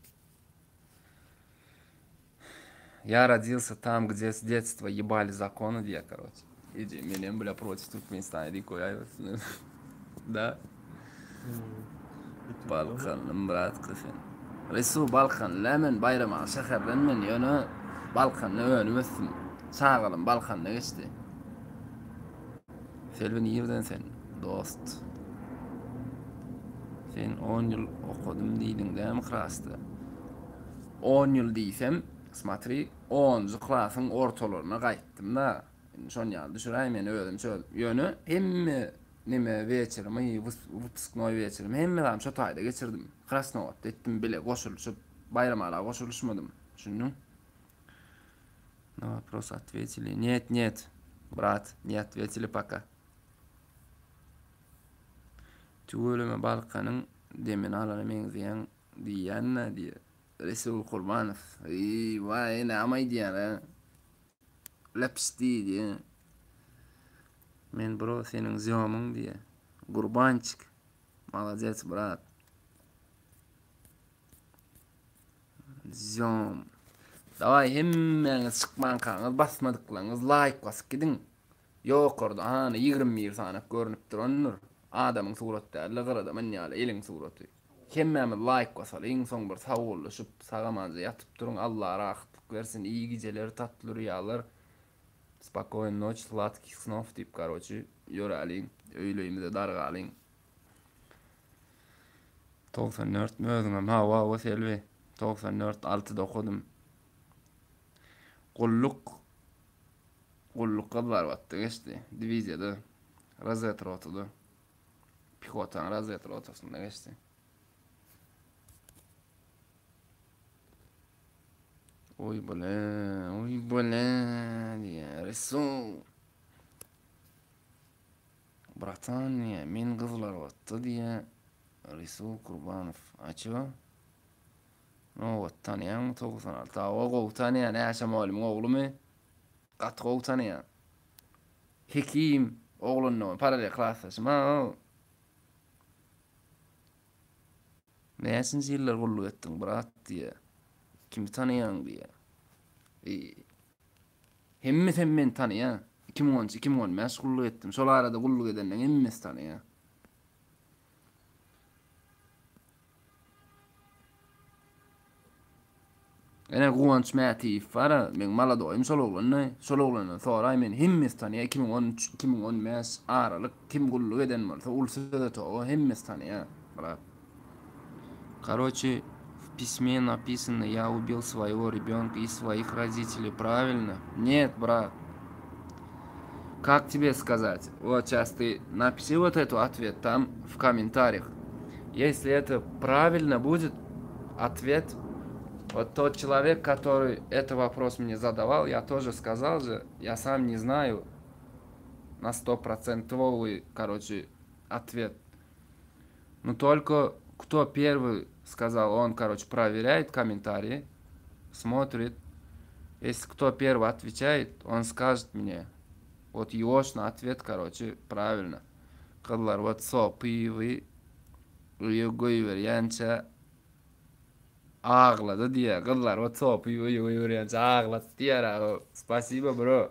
Я родился там, где с детства ебали законы diýýär, короче. Eje, menem bile против Türkmenistana diýip goýaýbersin. Da. Balkanlym bratka sen. Resul Balkanly men Baýramaly şäherden men ýöne Balkanda önüp ösdüm. Çagalym Balkanda geçdi. Selbi nirden sen dost? Sen 10 ýyl okadym diýdiň dämi klasda? 10 ýyl diýsem, smotri, 10-njy klasyň ortalaryna gaýtdym-da. Indi şony ýaly düşüräý men özüm çöz. Ýöne hemme. neme weçerimi, wypusknoý weçerimi hemme zadymy şo taýda geçirdim. Krasnowodda etdim bile goşulyşyp, Baýramala goşulyşmadym. Düşündiň? Na вопрос ответили. Нет, нет, brat, не ответили пока. Tüweleme Balkanyň demini alana meňzeýäň diýýän-dä diýýär. Resul Kurbanow. Eý, waý, näme aýdýar, a? Lepis diýdi. Men bro seniň zýomyň diýýär. Gurbançik. Молодец, brat. Zýom. Daway hemmäňiz çykmankaňyz basmadyklaryňyz laýk basyp gidiň. Ýokarda hany 21 sany görnüp durandyr. Adamyň suraty däl-de gyrada myn ýaly eliň suraty. Hemmämiz laýk basalyň soň bir sagbollaşyp sagamanja ýatyp duruň Allah rahatlyk bersin iyi gijeler tatly rüýalar Spokoýny noç sladkih snow diýip karoçi ýöräliň öýleýimize dargalyň. 94 mi özüňem hawa hawa Selbi 94 altyda okadym. Gulluk gulluk Gyzlarbatda geçdi diwiziýada razwed rotada pihotanyň razwed rotasynda geçdi. Oý bile, oý bile diýýär Resul. Bratan diýýär, men Gyzylarbatda diýýär Resul Kurbanow. A ço? Nobat tanýaňmy 96? Hawa gowy tanýan, Äşe mugallymyň oglumy? Gaty gowy tanýan. Hekim oglandygyny paralel klasdaşym ha ol. Näçinji ýyllar gulluk etdiň brat diýýär. Kimi tanaýaň diýýär. Hemmesem meni tanaýar. 2013, 2015 gulluk etdim. Şol arada gulluk edenleň hemmesi tanaýar. Ene Guwanç Mätiýew bar-a, meň maladoýym şol oglandy. Şol oglandan soraý meni hemmesi tanaýar. 2013, 2015 aralyk kim gulluk eden bolsa, uly söze toba hemmesi tanaýar, brat. Karoçe, w pisme napisano, я убил своего ребенка и своих родителей, правильно? Нет, брат. Как тебе сказать? Вот сейчас ты напиши вот эту ответ там в комментариях. Если это правильно будет ответ, вот тот человек, который этот вопрос мне задавал, я тоже сказал же, я сам не знаю на стопроцентовый, короче, ответ. Но только кто первый сказал, он, короче, проверяет комментарии, смотрит. Если кто первый отвечает, он скажет мне. Вот на ответ, короче, правильно. Gyzlar вот sopywy öýe goýberýänçä aglady diýýär. Gyzlar вот sopywy öýe goýberýänçä aglady diýýär. Спасибо, bro.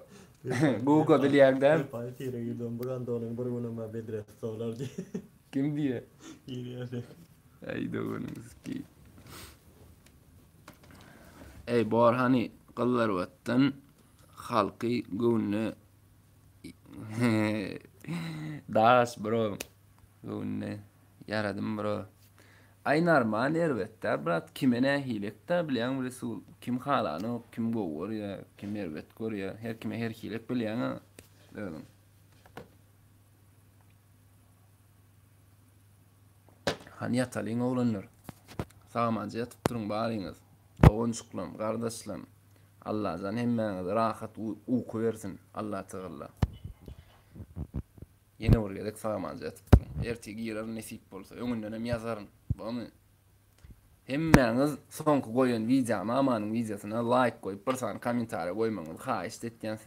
Google bilýäň däl. Efire girdim, bu gandonyň bir günüme bedresi solar diýip. Kim diýýär? Girýär. Eý doganyňyz ki. Eý bor hany Gyzlarbatdan halky göwnüne Daş bro. Göwnüne ýaradym bro. Aý normal erbetdä brat kime nähilekdä bilýäňmi Resul kim halanok kim gowy görýä kim erbet görýä her kime her hilek bilýäňä özüň. Hany ýatalyň oglanlar. Sagamanja ýatyp duruň baryňyz. Doganjyklarym, gardaşlarym. Allajan hemmäňize rahat uky bersin. Allatagalla. Ýene bir gezek sagamanja ýatyp duruň. Ertir girerin nesip bolsa. Öňündenem ýazaryn. Bormy? Hemmäňiz soňky goýan wideoma, Amanyň wideosyna laýk goýup bir sany kommentariýa goýmagyňyzy haýyşt etýän.